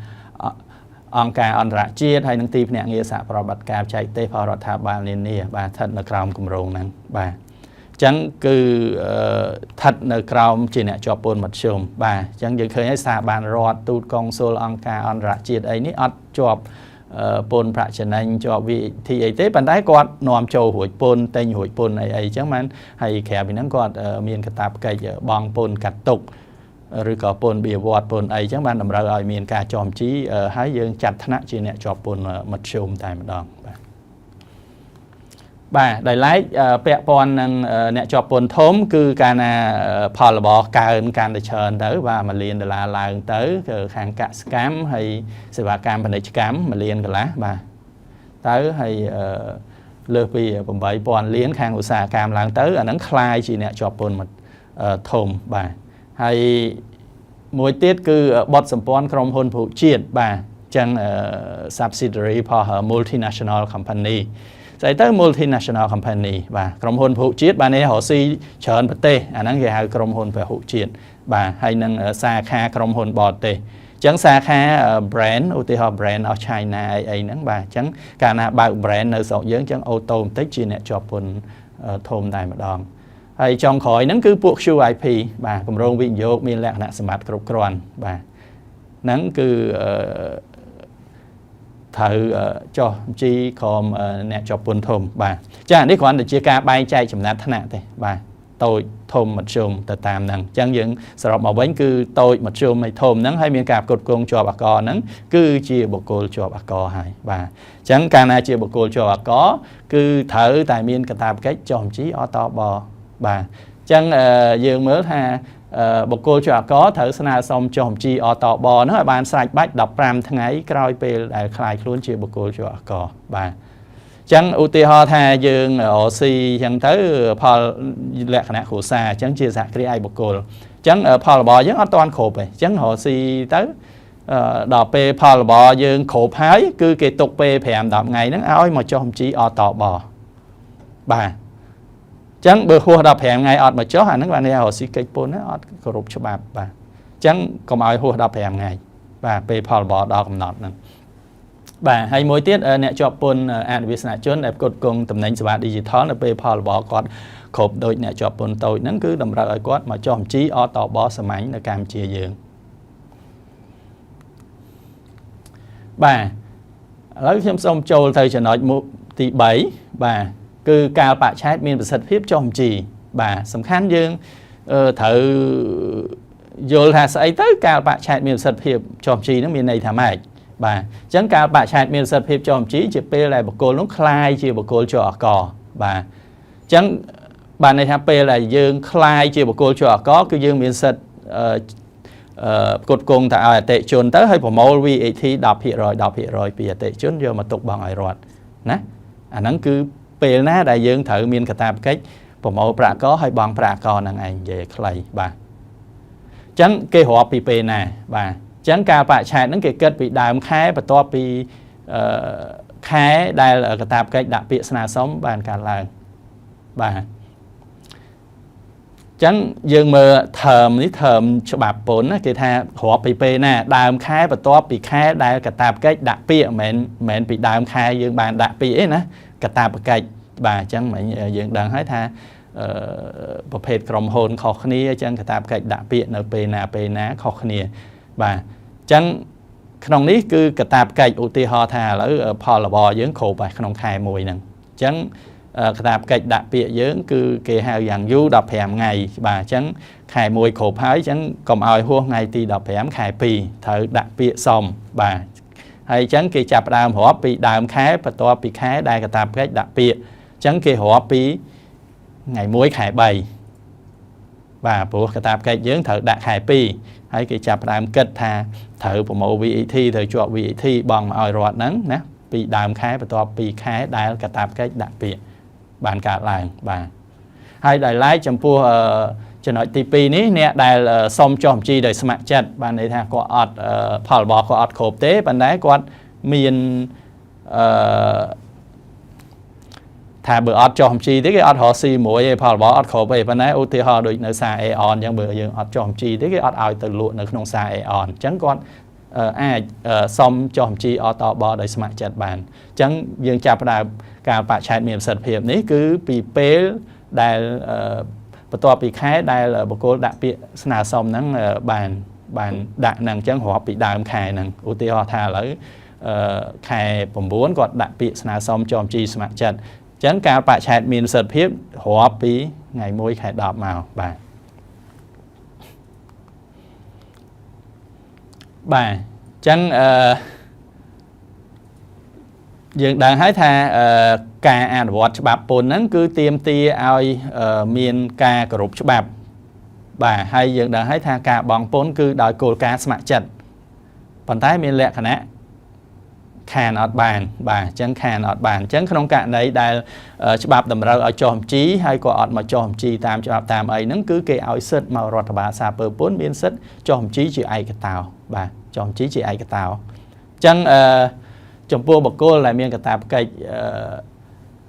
អង្គការអន្តរជាតិហើយនឹងទីភ្នាក់ងារសហប្រតិបត្តិការបច្ចេកទេសរបស់រដ្ឋាភិបាលនានាបាទស្ថិតនៅក្រោមគម្រោងហ្នឹងបាទអញ្ចឹងគឺស្ថិតនៅក្រោមជាអ្នកជាប់ពន្ធមធ្យមបាទអញ្ចឹងយើងឃើញហើយស្ថាប័នរដ្ឋទូតកុងស៊ុលអង្គការអន្តរជាតិអីនេះអត់ជាប់ពន្ធប្រាក់ចំណេញជាប់ VAT អីទេប៉ុន្តែគាត់នាំចូលរួចពន្ធទិញរួចពន្ធអីអីចឹងបានហើយក្រៅពីហ្នឹងគាត់មានកាតព្វកិច្ចបង់ពន្ធកាត់ទុកឬក៏ពន្ធបៀវត្សពន្ធអីចឹងបានតម្រូវឲ្យមានការចុះបញ្ជីហើយយើងចាត់ថ្នាក់ជាអ្នកជាប់ពន្ធមធ្យមតែម្ដងបាទបាទដោយឡែកពាក់ព័ន្ធនឹងអ្នកជាប់ពន្ធធំគឺកាលណាផលរបរកើនកាន់តែច្រើនទៅបាទ1លានដុល្លារឡើងទៅគឺខាងកសិកម្មហើយសេវាកម្មពាណិជ្ជកម្ម1លានកន្លះបាទទៅហើយលើសពី8000លានខាងឧស្សាហកម្មឡើងទៅអាហ្នឹងក្លាយជាអ្នកជាប់ពន្ធធំបាទហើយមួយទៀតគឺបទសម្ព័ន្ធក្រុមហ៊ុនពហុជាតិបាទចឹង subsidiary របស់ multinational company ស្អីទៅ multinational company បាទក្រុមហ៊ុនពហុជាតិបាទនេះរកស៊ីច្រើនប្រទេសអាហ្នឹងគេហៅក្រុមហ៊ុនពហុជាតិបាទហើយនឹងសាខាក្រុមហ៊ុនបរទេសអញ្ចឹងសាខា branch ឧទាហរណ៍ branch of China អីអីហ្នឹងបាទអញ្ចឹងកាលណាបើក branch នៅស្រុកយើងអញ្ចឹង automatic ជាអ្នកជាប់ពន្ធធំតែម្ដងហើយចុងក្រោយហ្នឹងគឺពួក QIP បាទគម្រោងវិនិយោគមានលក្ខណៈសម្បត្តិគ្រប់គ្រាន់បាទហ្នឹងគឺត្រូវចុះបញ្ជីក្រុមអ្នកជាប់ពន្ធធំបាទចានេះគ្រាន់តែជាការបែងចែកចំណាត់ថ្នាក់ទេបាទតូចធំមធ្យមទៅតាមហ្នឹងអញ្ចឹងយើងសរុបមកវិញគឺតូចមធ្យមហើយធំហ្នឹងហើយមានការផ្គត់ផ្គង់ជាប់អាករហ្នឹងគឺជាបុគ្គលជាប់អាករហើយបាទអញ្ចឹងកាលណាជាបុគ្គលជាប់អាករគឺត្រូវតែមានកាតព្វកិច្ចចុះបញ្ជីអតបបាទអញ្ចឹងយើងមើលថាបុគ្គលជាប់អាករត្រូវស្នើសុំចុះបញ្ជីអតបហ្នឹងឲ្យបានស្រេចបាច់15ថ្ងៃក្រោយពេលដែលក្លាយខ្លួនជាបុគ្គលជាប់អាករបាទអ ចឹងឧទាហរណ៍ថាយើងរកស៊ីចឹងទៅផលលក្ខណៈគ្រួសារចឹងជាសហគ្រាសឯកបុគ្គលចឹងផលរបរយើងអត់ទាន់គ្រប់ទេចឹងរកស៊ីទៅដល់ពេលផលរបរយើងគ្រប់ហើយគឺគេទុកពេល5 10ថ្ងៃហ្នឹងឲ្យមកចុះបញ្ជីអតបបាទចឹងបើហួស15ថ្ងៃអត់មកចុះអាហ្នឹងបានន័យរកស៊ីកិច្ចពន្ធអត់គោរពច្បាប់បាទចឹងកុំឲ្យហួស15ថ្ងៃបាទពេលផលរបរដល់កំណត់ហ្នឹងបាទហើយមួយទៀតអ្នកជាប់ពន្ធអនុវាសនជនដែលផ្គត់ផ្គង់តំណែងសេវា Digital នៅពេលផលរបរគាត់គ្រប់ដូចអ្នកជាប់ពន្ធតូចហ្នឹងគឺតម្រូវឲ្យគាត់មកចុះបញ្ជីអតបសាមញ្ញនៅកម្ពុជាយើងបាទឥឡូវខ្ញុំសូមចូលទៅចំណុចទី3បាទគឺកាលបរិច្ឆេទមានប្រសិទ្ធភាពចុះបញ្ជីបាទសំខាន់យើងត្រូវយល់ថាស្អីទៅកាលបរិច្ឆេទមានប្រសិទ្ធភាពចុះបញ្ជីហ្នឹងមានន័យថាម៉េចបាទអញ្ចឹងកាលបរិច្ឆេទមានប្រសិទ្ធភាពចុះបញ្ជីជាពេលដែលបុគ្គលនោះក្លាយជាបុគ្គលជាប់អករបាទអញ្ចឹងបានន័យថាពេលដែលយើងក្លាយជាបុគ្គលជាប់អករគឺយើងមានសិទ្ធិផ្គត់ផ្គង់ទៅឲ្យអតិជនទៅហើយប្រមូល VAT 10% 10%ពីអតិជនយកមកទុកបង់ឲ្យរដ្ឋណាអាហ្នឹងគឺពេលណាដែលយើងត្រូវមានកាតព្វកិច្ចប្រមូលប្រាក់ករហើយបង់ប្រាក់ករហ្នឹងឯងនិយាយខ្លីបាទអញ្ចឹងគេរាប់ពីពេលណាបាទចឹងកាលបរិច្ឆេទហ្នឹងគេគិតពីដើមខែបន្ទាប់ពីខែដែលកាតព្វកិច្ចដាក់ពាក្យស្នើសុំបានកើតឡើងបាទចឹងយើងមើល term នេះ term ច្បាប់ពន្ធណាគេថារាប់ពីពេលណាដើមខែបន្ទាប់ពីខែដែលកាតព្វកិច្ចដាក់ពាក្យមិនមែនពីដើមខែយើងបានដាក់ពាក្យទេណាកាតព្វកិច្ចបាទអញ្ចឹងមិញយើងដឹងហើយថាប្រភេទក្រុមហ៊ុនខុសគ្នាអញ្ចឹងកាតព្វកិច្ចដាក់ពាក្យនៅពេលណាពេលណាខុសគ្នាបាទអញ្ចឹងក្នុងនេះគឺកាតព្វកិច្ចឧទាហរណ៍ថាឥឡូវផលរបរយើងគ្រប់ហើយក្នុងខែមួយហ្នឹងអញ្ចឹងកាតព្វកិច្ចដាក់ពាក្យយើងគឺគេហៅយ៉ាងយូរ15ថ្ងៃបាទអញ្ចឹងខែ1គ្រប់ហើយអញ្ចឹងកុំឲ្យហួសថ្ងៃទី15ខែ2ត្រូវដាក់ពាក្យសុំបាទហើយអញ្ចឹងគេចាប់ផ្ដើមរាប់ពីដើមខែបន្ទាប់ពីខែដែលកាតព្វកិច្ចដាក់ពាក្យអញ្ចឹងគេរាប់ពីថ្ងៃ1ខែ3បាទព្រោះកាតព្វកិច្ចយើងត្រូវដាក់ខែ2ហើយគេចាប់ផ្ដើមគិតថាត្រូវប្រមូល VAT ត្រូវជាប់ VAT បង់មកឲ្យរដ្ឋហ្នឹងណាពីដើមខែបន្ទាប់ពីខែដែលកាតព្វកិច្ចដាក់ពាក្យបានកើតឡើងបាទហើយដោយឡែកចំពោះចំណុចទី2នេះអ្នកដែលសុំចុះបញ្ជីដោយស្ម័គ្រចិត្តបានន័យថាគាត់អត់ផលរបស់គាត់អត់គ្រប់ទេប៉ុន្តែគាត់មានអឺថាបើអត់ចុះបញ្ជីទេគេអត់រកស៊ីមួយទេផលរបស់អត់គ្រប់ទេប៉ុន្តែឧទាហរណ៍ដូចនៅសា AON អញ្ចឹងបើយើងអត់ចុះបញ្ជីទេគេអត់ឲ្យទៅលក់នៅក្នុងសា AON អញ្ចឹងគាត់អាចសុំចុះបញ្ជីអតបដោយស្ម័គ្រចិត្តបានអញ្ចឹងយើងចាប់ផ្ដើមកាលបរិច្ឆេទមានប្រសិទ្ធភាពនេះគឺពីពេលដែលបន្ទាប់ពីខែដែលបុគ្គលដាក់ពាក្យស្នើសុំហ្នឹងបានដាក់ហ្នឹងអញ្ចឹងរាប់ពីដើមខែហ្នឹងឧទាហរណ៍ថាឥឡូវខែ9គាត់ដាក់ពាក្យស្នើសុំចុះបញ្ជីស្ម័គ្រចិត្តអញ្ចឹងកាលបរិច្ឆេទមានប្រសិទ្ធភាពរាប់ពីថ្ងៃ1ខែ10មកបាទបាទអញ្ចឹងយើងដឹងហើយថាការអនុវត្តច្បាប់ពន្ធហ្នឹងគឺទាមទារឲ្យមានការគោរពច្បាប់បាទហើយយើងដឹងហើយថាការបង់ពន្ធគឺដោយគោលការណ៍ស្ម័គ្រចិត្តប៉ុន្តែមានលក្ខណៈខានអត់បានបាទអញ្ចឹងខានអត់បានអញ្ចឹងក្នុងករណីដែលច្បាប់តម្រូវឲ្យចុះបញ្ជីហើយក៏អត់មកចុះបញ្ជីតាមច្បាប់តាមអីហ្នឹងគឺគេឲ្យសិទ្ធិមករដ្ឋបាលសារពើពន្ធមានសិទ្ធិចុះបញ្ជីជាឯកតោបាទចុះបញ្ជីជាឯកតោអញ្ចឹងចំពោះបុគ្គលដែលមានកាតព្វកិច្ច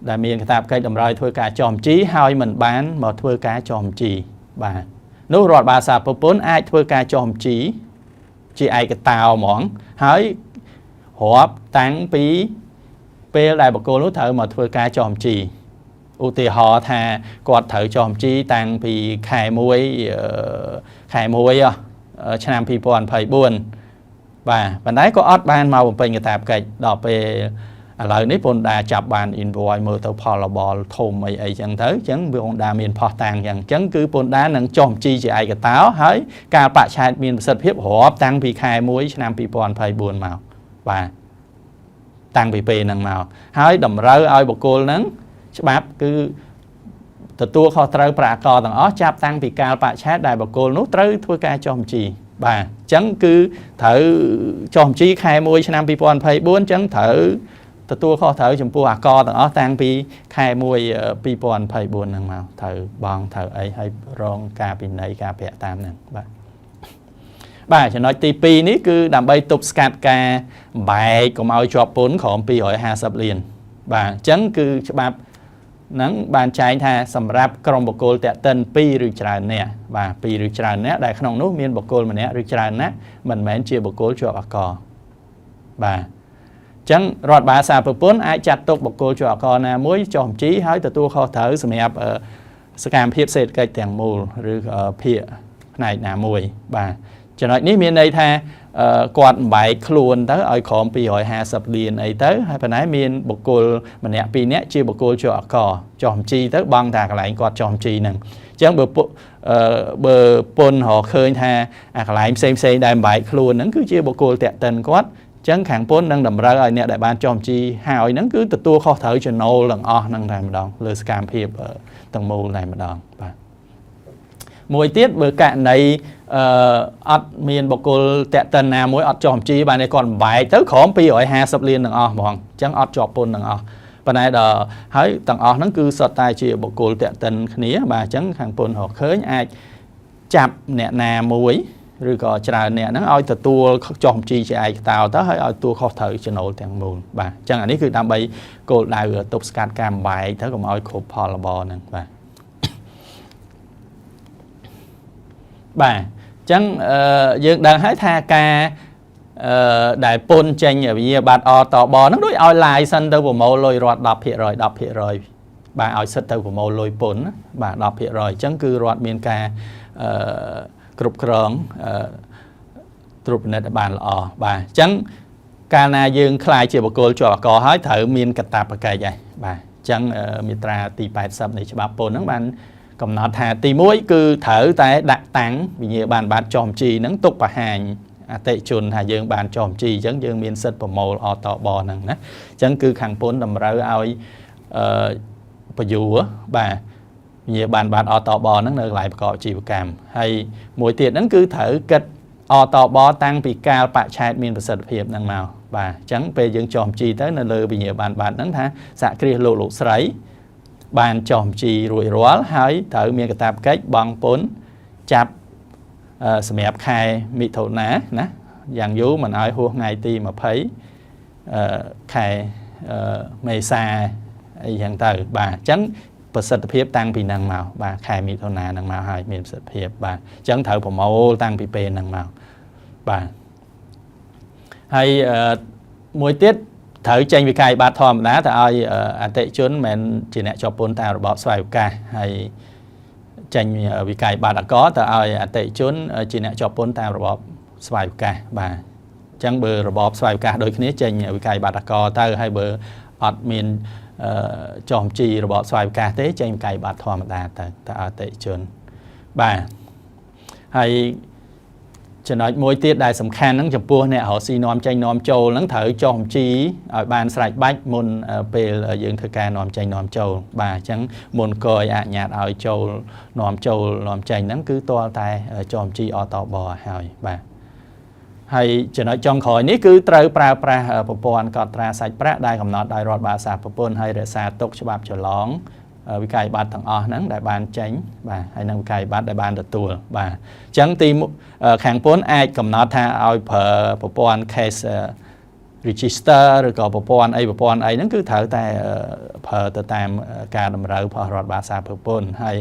តម្រូវធ្វើការចុះបញ្ជីហើយមិនបានមកធ្វើការចុះបញ្ជីបាទនោះរដ្ឋបាលសារពើពន្ធអាចធ្វើការចុះបញ្ជីជាឯកតោហ្មងហើយរាប់តាំងពីពេលដែលបុគ្គលនោះត្រូវមកធ្វើការចុះបញ្ជីឧទាហរណ៍ថាគាត់ត្រូវចុះបញ្ជីតាំងពីខែ1ខែ1ឆ្នាំ2024បាទប៉ុន្តែក៏អត់បានមកបំពេញកាតព្វកិច្ចដល់ពេលឥឡូវនេះពន្ធដារចាប់បាន invoice មើលទៅផលរបរធំអីអីចឹងទៅអញ្ចឹងពន្ធដារមានផុសតាំងចឹងអញ្ចឹងគឺពន្ធដារនឹងចុះបញ្ជីជាឯកតោហើយកាលបរិច្ឆេទមានប្រសិទ្ធភាពរាប់តាំងពីខែ1ឆ្នាំ2024មកបាទតាំងពីពេលហ្នឹងមកហើយតម្រូវឲ្យបុគ្គលហ្នឹងច្បាប់គឺទទួលខុសត្រូវប្រាក់ករទាំងអស់ចាប់តាំងពីកាលបរិច្ឆេទដែលបុគ្គលនោះត្រូវធ្វើការចុះបញ្ជីបាទអញ្ចឹងគឺត្រូវចុះបញ្ជីខែ1ឆ្នាំ2024អញ្ចឹងត្រូវ ទទួលខុសត្រូវចំពោះអាករទាំងអស់តាំងពីខែ1 2024ហ្នឹងមកត្រូវបងត្រូវអីហើយរងការពិន័យការប្រាក់តាមហ្នឹងបាទបាទចំណុចទី2នេះគឺដើម្បីទប់ស្កាត់ការបែកកុំឲ្យជាប់ពន្ធក្រោម250លានបាទអញ្ចឹងគឺច្បាប់ហ្នឹងបានចែងថាសម្រាប់ក្រុមបុគ្គលតាក់ទិន2ឬច្រើនអ្នកបាទ2ឬច្រើនអ្នកដែលក្នុងនោះមានបុគ្គលម្នាក់ឬច្រើនអ្នកមិនមែនជាបុគ្គលជាប់អាករបាទអញ្ចឹងរដ្ឋបាលសារប្រពន្ធអាចចាត់ទុកបុគ្គលជាប់អាករណាមួយចុះបញ្ជីហើយទទួលខុសត្រូវសម្រាប់សកម្មភាពសេដ្ឋកិច្ចទាំងមូលឬភាគផ្នែកណាមួយបាទចំណុចនេះមានន័យថាគាត់បែកខ្លួនទៅឲ្យក្រោម250លានអីទៅហើយប៉ុន្តែមានបុគ្គលម្នាក់ពីរនាក់ជាបុគ្គលជាប់អកចុះបញ្ជីទៅបង់តាកន្លែងគាត់ចុះបញ្ជីហ្នឹងអញ្ចឹងបើពន្ធរកឃើញថាអាកន្លែងផ្សេងផ្សេងដែលបែកខ្លួនហ្នឹងគឺជាបុគ្គលតាក់ទិនគាត់អញ្ចឹងខាងពន្ធនឹងតម្រូវឲ្យអ្នកដែលបានចុះបញ្ជីហើយហ្នឹងគឺទទួលខុសត្រូវចំណូលទាំងអស់ហ្នឹងតែម្ដងលើសកម្មភាពទាំងមូលតែម្ដងបាទមួយទៀតបើករណីអឺអត់មានបុគ្គលតាក់ទិនណាមួយអត់ចុះបញ្ជីបានតែគាត់បំបែកទៅក្រោម250លានទាំងអស់ហ្មងអញ្ចឹងអត់ជាប់ពន្ធទាំងអស់ប៉ុន្តែដល់ហើយទាំងអស់ហ្នឹងគឺសុទ្ធតែជាបុគ្គលតាក់ទិនគ្នាបាទអញ្ចឹងខាងពន្ធរកឃើញអាចចាប់អ្នកណាមួយឬក៏ច្រើនអ្នកហ្នឹងឲ្យទទួលចុះបញ្ជីជាឯកតោទៅហើយឲ្យទទួលខុសត្រូវចំណូលទាំងមូលបាទអញ្ចឹងអានេះគឺដើម្បីគោលដៅទប់ស្កាត់ការបំបែកទៅកុំឲ្យគ្រប់ផលរបរហ្នឹងបាទបាទអញ្ចឹងយើងដឹងហើយថាការដែលពន្ធចេញវិញ្ញាបត្រអតបហ្នឹងដូចឲ្យ license ទៅប្រមូលលុយរដ្ឋ10% 10%បាទឲ្យសិទ្ធទៅប្រមូលលុយពន្ធបាទ10%អញ្ចឹងគឺរដ្ឋមានការគ្រប់គ្រងត្រួតពិនិត្យឲ្យបានល្អបាទអញ្ចឹងកាលណាយើងក្លាយជាបុគ្គលជាប់អកហើយត្រូវមានកាតព្វកិច្ចហើយបាទអញ្ចឹងមាត្រាទី80នៃច្បាប់ពន្ធហ្នឹងបានកំណត់ថាទី1គឺត្រូវតែដាក់តាំងវិញ្ញាបនបត្រចុះបញ្ជីហ្នឹងទុកបង្ហាញអតិជនថាយើងបានចុះបញ្ជីអញ្ចឹងយើងមានសិទ្ធិប្រមូលអតបហ្នឹងណាអញ្ចឹងគឺខាងពន្ធតម្រូវឲ្យពយុបាទវិញ្ញាបនបត្រអតបហ្នឹងនៅកន្លែងប្រកបអាជីវកម្មហើយមួយទៀតហ្នឹងគឺត្រូវគិតអតបតាំងពីកាលបច្ឆេទមានប្រសិទ្ធភាពហ្នឹងមកបាទអញ្ចឹងពេលយើងចុះបញ្ជីទៅនៅលើវិញ្ញាបនបត្រហ្នឹងថាសហគ្រាសលោកលោកស្រីបានចុះបញ្ជីរួចរាល់ហើយត្រូវមានកាតព្វកិច្ចបង់ពន្ធចាប់សម្រាប់ខែមិថុនាណាយ៉ាងយូរមិនឲ្យហួសថ្ងៃទី20ខែមេសាអីចឹងទៅបាទអញ្ចឹងប្រសិទ្ធភាពតាំងពីហ្នឹងមកបាទខែមិថុនាហ្នឹងមកហើយមានប្រសិទ្ធភាពបាទអញ្ចឹងត្រូវប្រមូលតាំងពីពេលហ្នឹងមកបាទហើយមួយទៀតត្រូវចេញវិក័យប័ត្រធម្មតាទៅឲ្យអតិជនមិនជាអ្នកជាប់ពន្ធតាមរបបស្វ័យឱកាសហើយចេញវិក័យប័ត្រអកទៅឲ្យអតិជនជាអ្នកជាប់ពន្ធតាមរបបស្វ័យឱកាសបាទអញ្ចឹងបើរបបស្វ័យឱកាសដូចគ្នាចេញវិក័យប័ត្រអកទៅហើយបើអត់មានចុះបញ្ជីរបបស្វ័យឱកាសទេចេញវិក័យប័ត្រធម្មតាទៅអតិជនបាទហើយចំណុចមួយទៀតដែលសំខាន់ហ្នឹងចំពោះអ្នករកស៊ីនាំចេញនាំចូលហ្នឹងត្រូវចុះបញ្ជីឲ្យបានស្រេចបាច់មុនពេលយើងធ្វើការនាំចេញនាំចូលបាទអញ្ចឹងមុនកយអនុញ្ញាតឲ្យចូលនាំចូលនាំចេញហ្នឹងគឺទាល់តែចុះបញ្ជីអតបហើយបាទហើយចំណុចចុងក្រោយនេះគឺត្រូវប្រើប្រាស់ប្រព័ន្ធកត់ត្រាសាច់ប្រាក់ដែលកំណត់ដោយរដ្ឋបាលសាប្រពន្ធហើយរក្សាទុកច្បាប់ចម្លងវិក័យប័ត្រទាំងអស់ហ្នឹងដែលបានចេញបាទហើយនឹងវិក័យប័ត្រដែលបានទទួលបាទអញ្ចឹងទីខាងពន្ធអាចកំណត់ថាឲ្យប្រើប្រព័ន្ធ cash register ឬក៏ប្រព័ន្ធអីប្រព័ន្ធអីហ្នឹងគឺត្រូវតែប្រើទៅតាមការតម្រូវរបស់រដ្ឋបាលសាប្រពន្ធហើយ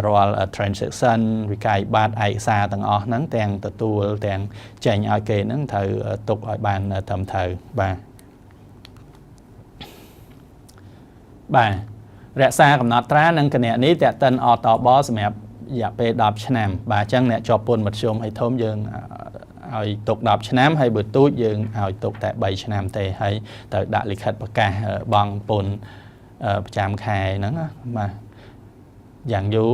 រាល់ transaction វិក័យប័ត្រឯកសារទាំងអស់ហ្នឹងទាំងទទួលទាំងចេញឲ្យគេហ្នឹងត្រូវទុកឲ្យបានត្រឹមត្រូវបាទបាទរក្សាកំណត់ត្រានិងគណនីតាក់ទិនអតបសម្រាប់រយៈពេល10ឆ្នាំបាទអញ្ចឹងអ្នកជាប់ពន្ធមធ្យមហើយធំយើងឲ្យទុក10ឆ្នាំហើយបើទូចយើងឲ្យទុកតែ3ឆ្នាំទេហើយត្រូវដាក់លិខិតប្រកាសបង់ពន្ធប្រចាំខែហ្នឹងបាទយ៉ាងយូរ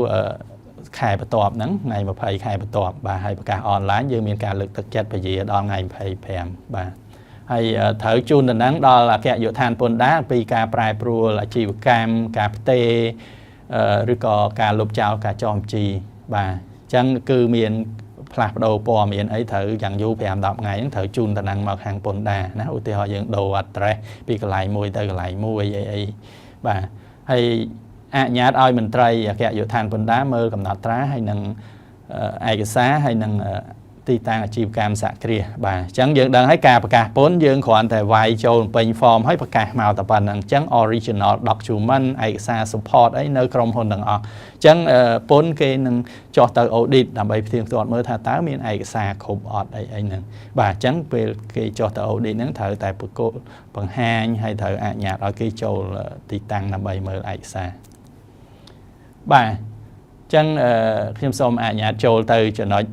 ខែបន្ទាប់ហ្នឹងថ្ងៃ20ខែបន្ទាប់បាទហើយប្រកាសអនឡាញយើងមានការលើកទឹកចិត្តពជាដល់ថ្ងៃ25បាទហើយត្រូវជូនដំណឹងដល់អគ្គនាយកដ្ឋានពន្ធដារពីការប្រែប្រួលអាជីវកម្មការផ្ទេរឬក៏ការលុបចោលការចុះបញ្ជីបាទអញ្ចឹងគឺមាន ផ្លាស់ប្ដូរព័ត៌មានអីត្រូវយ៉ាងយូរ5 10ថ្ងៃហ្នឹងត្រូវជូនតំណែងមកខាងពន្ធដារណា។ឧទាហរណ៍យើងដូរ address ពីកន្លែងមួយទៅកន្លែងមួយអីអីបាទហើយអនុញ្ញាតឲ្យមន្ត្រីអគ្គនាយកដ្ឋានពន្ធដារមើលកំណត់ត្រាហើយនឹងឯកសារហើយនឹងទីតាំងអាជីវកម្មសហគ្រាសបាទអញ្ចឹងយើងដឹងហើយការប្រកាសពន្ធយើងគ្រាន់តែវាយចូលពេញ form ហើយប្រកាសមកតែប៉ុណ្្នឹងអញ្ចឹង original document ឯកសារ support អីនៅក្រុមហ៊ុនទាំងអស់អញ្ចឹងពន្ធគេនឹងចុះទៅ audit ដើម្បីផ្ទៀងផ្ទាត់មើលថាតើមានឯកសារគ្រប់អត់អីអីហ្នឹងបាទអញ្ចឹងពេលគេចុះទៅ audit ហ្នឹងត្រូវតែប្រកបបង្ហាញហើយត្រូវអនុញ្ញាតឲ្យគេចូលទីតាំងដើម្បីមើលឯកសារបាទចឹងខ្ញុំសូមអនុញ្ញាតចូលទៅចំណុច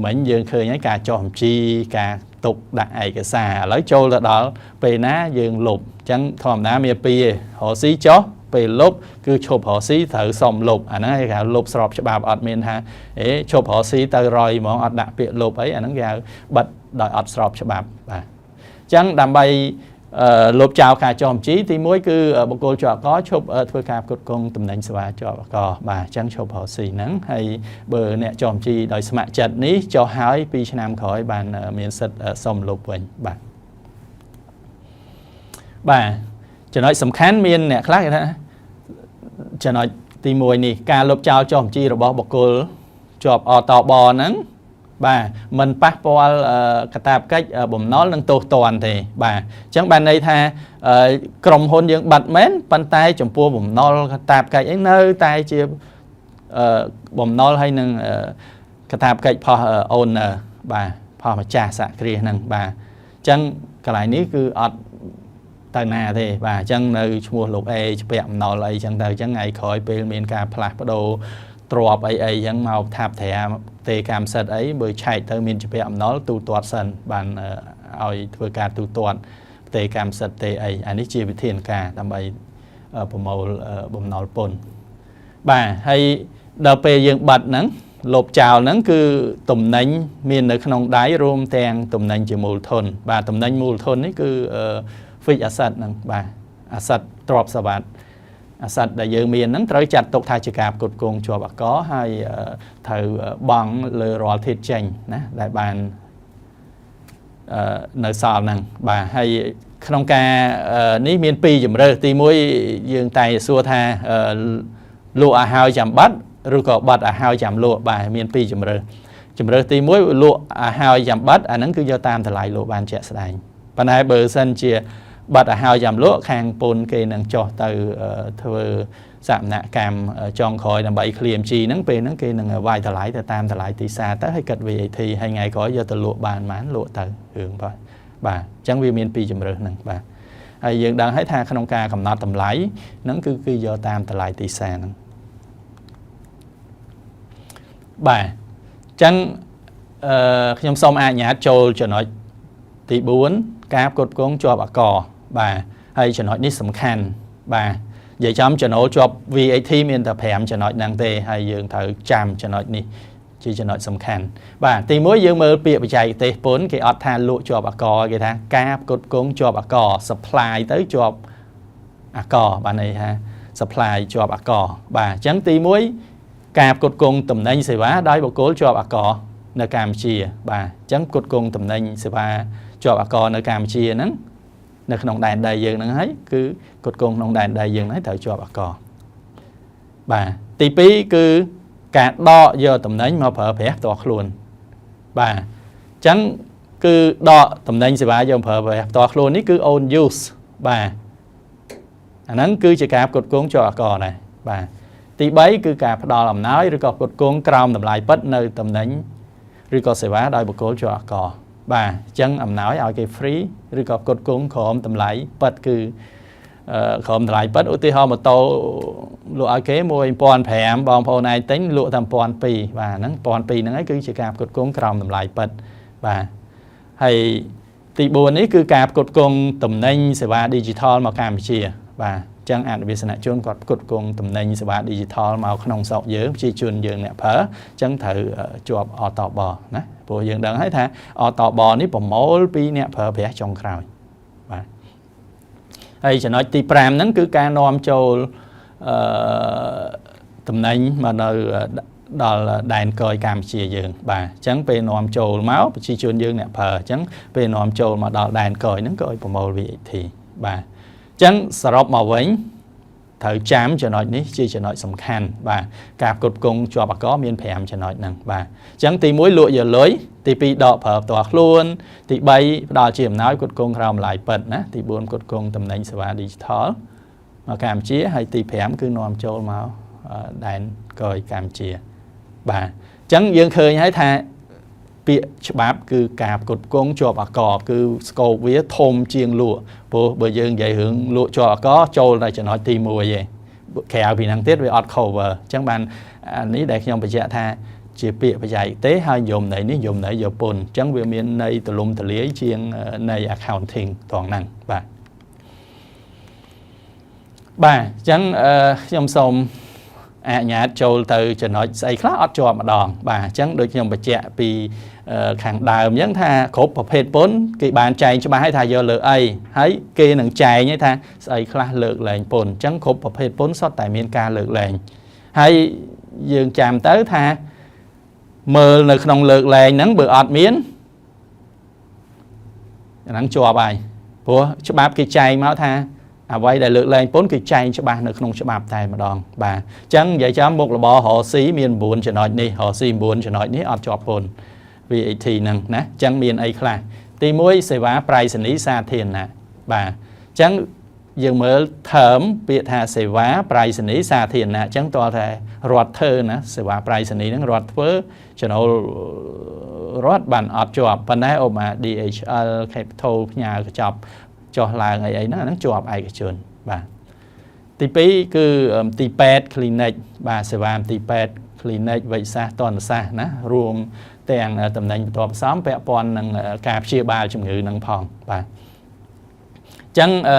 មិញយើងឃើញហើយការចុះបញ្ជីការទុកដាក់ឯកសារឥឡូវចូលទៅដល់ពេលណាយើងលុបអញ្ចឹងធម្មតាមានពីររកស៊ីចុះពេលលុបគឺឈប់រកស៊ីត្រូវសុំលុបអាហ្នឹងគេហៅលុបស្របច្បាប់អត់មានថាអេឈប់រកស៊ីទៅរយហ្មងអត់ដាក់ពាក្យលុបអីអាហ្នឹងគេហៅបិទដោយអត់ស្របច្បាប់បាទអញ្ចឹងដើម្បីលុបចោលការចុះបញ្ជីទី1គឺបុគ្គលជាប់អាករឈប់ធ្វើការផ្គត់ផ្គង់តំណែងសេវាជាប់អាករបាទអញ្ចឹងឈប់រកស៊ីហ្នឹងហើយបើអ្នកចុះបញ្ជីដោយស្ម័គ្រចិត្តនេះចុះហើយ2ឆ្នាំក្រោយបានមានសិទ្ធិសុំលុបវិញបាទបាទចំណុចសំខាន់មានអ្នកខ្លះគេថាចំណុចទី1នេះការលុបចោលចុះបញ្ជីរបស់បុគ្គលជាប់អតបហ្នឹងបាទมันប៉ះពាល់កាតព្វកិច្ចបំណុលនិងទោសទណ្ឌទេបាទអញ្ចឹងបានន័យថាក្រុមហ៊ុនយើងបាត់មែនប៉ុន្តែចំពោះបំណុលកាតព្វកិច្ចអីនៅតែជាបំណុលហើយនឹងកាតព្វកិច្ចផុស owner បាទផុសម្ចាស់សហគ្រាសហ្នឹងបាទអញ្ចឹងកន្លែងនេះគឺអត់ទៅណាទេបាទអញ្ចឹងនៅឈ្មោះលោក A ជំពាក់បំណុលអីចឹងទៅអញ្ចឹងថ្ងៃក្រោយពេលមានការផ្លាស់ប្ដូរទ្របអីអីចឹងមកថាបត្រាទេកម្មសិទ្ធអីបើឆែកទៅមានជំពាក់អំណុលទូទាត់សិនបានឲ្យធ្វើការទូទាត់ទេកម្មសិទ្ធទេអីអានេះជាវិធានការដើម្បីប្រមូលបំណុលពន្ធបាទហើយដល់ពេលយើងបាត់ហ្នឹងលុបចោលហ្នឹងគឺតំណែងមាននៅក្នុងដៃរួមទាំងតំណែងជាមូលធនបាទតំណែងមូលធននេះគឺ fixed asset ហ្នឹងបាទ asset ទ្រព្យសម្បត្តិ asset ដែលយើងមានហ្នឹងត្រូវចាត់ទុកថាជាការផ្គត់ផ្គង់ជាប់អាករហើយត្រូវបង់លើរាល់ធាតុចេញណាដែលបាននៅសល់ហ្នឹងបាទហើយក្នុងការនេះមានពីរជំរើសទី1យើងតែសួរថាលក់ឲ្យហើយចាំបាត់ឬក៏បាត់ឲ្យហើយចាំលក់បាទមានពីរជំរើសជំរើសទី1លក់ឲ្យហើយចាំបាត់អាហ្នឹងគឺយកតាមតម្លៃលក់បានជាក់ស្ដែងប៉ុន្តែបើសិនជាបាត់ឲ្យហើយចាំលក់ខាងពន្ធគេនឹងចុះទៅធ្វើសមនកម្មចុងក្រោយដើម្បី clear MG ហ្នឹងពេលហ្នឹងគេនឹងវាយតម្លៃទៅតាមតម្លៃទីផ្សារទៅហើយគិត VAT ហើយថ្ងៃក្រោយយកទៅលក់បានបានលក់ទៅរឿងបាទបាទអញ្ចឹងវាមានពីរជំរើសហ្នឹងបាទហើយយើងដឹងហើយថាក្នុងការកំណត់តម្លៃហ្នឹងគឺគឺយកតាមតម្លៃទីផ្សារហ្នឹងបាទអញ្ចឹងអឺខ្ញុំសូមអនុញ្ញាតចូលចំណុចទី4ការផ្គត់ផ្គង់ជាប់អាករបាទហើយចំណុចនេះសំខាន់បាទនិយាយចំចំណូលជាប់ VAT មានតែ5ចំណុចហ្នឹងទេហើយយើងត្រូវចាំចំណុចនេះជាចំណុចសំខាន់បាទទី1យើងមើលពាក្យបច្ចេកទេសពន្ធគេអត់ថាលក់ជាប់អាករគេថាការផ្គត់ផ្គង់ជាប់អាករ supply ទៅជាប់អាករបាទន័យថា supply ជាប់អាករបាទអញ្ចឹងទី1ការផ្គត់ផ្គង់តំណែងសេវាដោយបុគ្គលជាប់អាករនៅកម្ពុជាបាទអញ្ចឹងផ្គត់ផ្គង់តំណែងសេវាជាប់អាករនៅកម្ពុជាហ្នឹងនៅក្នុងដែនដីយើងហ្នឹងហើយគឺផ្គត់ផ្គង់ក្នុងដែនដីយើងហ្នឹងត្រូវជាប់អាករបាទទី2គឺការដកយកតំណែងមកប្រើប្រាស់ផ្ទាល់ខ្លួនបាទអញ្ចឹងគឺដកតំណែងសេវាយកប្រើប្រាស់ផ្ទាល់ខ្លួននេះគឺ own use បាទអាហ្នឹងគឺជាការផ្គត់ផ្គង់ជាប់អាករដែរបាទទី3គឺការផ្ដល់អំណោយឬក៏ផ្គត់ផ្គង់ក្រោមតម្លៃពិតនៅតំណែងឬក៏សេវាដោយបុគ្គលជាប់អាករបាទអញ្ចឹងអំណោយឲ្យគេ free ឬក៏ផ្គត់ផ្គង់ក្រោមតម្លៃពិតគឺក្រោមតម្លៃពិតឧទាហរណ៍ម៉ូតូលក់ឲ្យគេ1500បងប្អូនឯងទិញលក់តែ1200បាទហ្នឹង1200ហ្នឹងហើយគឺជាការផ្គត់ផ្គង់ក្រោមតម្លៃពិតបាទហើយទី4នេះគឺការផ្គត់ផ្គង់តំណែងសេវា digital មកកម្ពុជាបាទចឹងអនុវាសនជនគាត់ផ្គត់ផ្គង់តំណែងសេវា digital មកក្នុងស្រុកយើងប្រជាជនយើងអ្នកប្រើចឹងត្រូវជាប់អតបណាព្រោះយើងដឹងហើយថាអតបនេះប្រមូលពីអ្នកប្រើប្រាស់ចុងក្រោយបាទហើយចំណុចទី5ហ្នឹងគឺការនាំចូលអឺតំណែងមកនៅ ដល់ដែនកយកម្ពុជាយើងបាទអញ្ចឹងពេលនាំចូលមកប្រជាជនយើងអ្នកប្រើអញ្ចឹងពេលនាំចូលមកដល់ដែនកយហ្នឹងក៏ឲ្យប្រមូល VAT បាទអញ្ចឹងសរុបមកវិញត្រូវចាំចំណុចនេះជាចំណុចសំខាន់បាទការផ្គត់ផ្គង់ជាប់អាករមាន5ចំណុចហ្នឹងបាទអញ្ចឹងទី1លក់យកលុយទី2ដកប្រើផ្ទាល់ខ្លួនទី3ផ្ដល់ជាអំណោយផ្គត់ផ្គង់ក្រោមតម្លៃពិតណាទី4ផ្គត់ផ្គង់តំណែងសេវា digital មកកម្ពុជាហើយទី5គឺនាំចូលមកដែនកយកម្ពុជាបាទអញ្ចឹងយើងឃើញហើយថាពាក្យច្បាប់គឺការផ្គត់ផ្គង់ជាប់អាករគឺ scope វាធំជាងលក់ព្រោះបើយើងនិយាយរឿងលក់ជាប់អាករចូលតែចំណុចទី1ឯងក្រៅពីហ្នឹងទៀតវាអត់ cover អញ្ចឹងបានអានេះដែលខ្ញុំបញ្ជាក់ថាជាពាក្យបច្ចេកទេសហើយយមន័យនេះយមន័យយកពន្ធអញ្ចឹងវាមានន័យទលំទលាយជាងន័យ accounting ត្រង់ហ្នឹងបាទបាទអញ្ចឹងខ្ញុំសូមអនុញ្ញាតចូលទៅចំណុចស្អីខ្លះអត់ជាប់ម្ដងបាទអញ្ចឹងដូចខ្ញុំបញ្ជាក់ពីខាងដើមអញ្ចឹងថាគ្រប់ប្រភេទពន្ធគេបានចែងច្បាស់ឲ្យថាយកលើអីហើយគេនឹងចែងឲ្យថាស្អីខ្លះលើកលែងពន្ធអញ្ចឹងគ្រប់ប្រភេទពន្ធសុទ្ធតែមានការលើកលែងហើយយើងចាំទៅថាមើលនៅក្នុងលើកលែងហ្នឹងបើអត់មានអាហ្នឹងជាប់ហើយព្រោះច្បាប់គេចែងមកថាអ្វីដែលលើកលែងពន្ធគឺចែងច្បាស់នៅក្នុងច្បាប់តែម្ដងបាទអញ្ចឹងនិយាយចំមុខរបររកស៊ីមាន9ចំណុចនេះរកស៊ី9ចំណុចនេះអត់ជាប់ពន្ធ VAT ហ្នឹងណាអញ្ចឹងមានអីខ្លះទី1សេវាប្រៃសណីសាធារណៈបាទអញ្ចឹងយើងមើល term ពាក្យថាសេវាប្រៃសណីសាធារណៈអញ្ចឹងតើថារដ្ឋធ្វើណាសេវាប្រៃសណីហ្នឹងរដ្ឋធ្វើចំណូលរដ្ឋបានអត់ជាប់ប៉ុន្តែអូម៉ា DHL Capital ផ្ញើកញ្ចប់ចុះឡើងអីអីហ្នឹងអាហ្នឹងជាប់ឯកជនបាទទី2គឺទីពេទ្យ clinic បាទសេវាទីពេទ្យ clinic វេជ្ជសាស្ត្រទន្តសាស្ត្រណារួមទាំងតំណែងបន្ទាប់ផ្សំពាក់ព័ន្ធនឹងការព្យាបាលជំងឺនឹងផងបាទអញ្ចឹងអឺ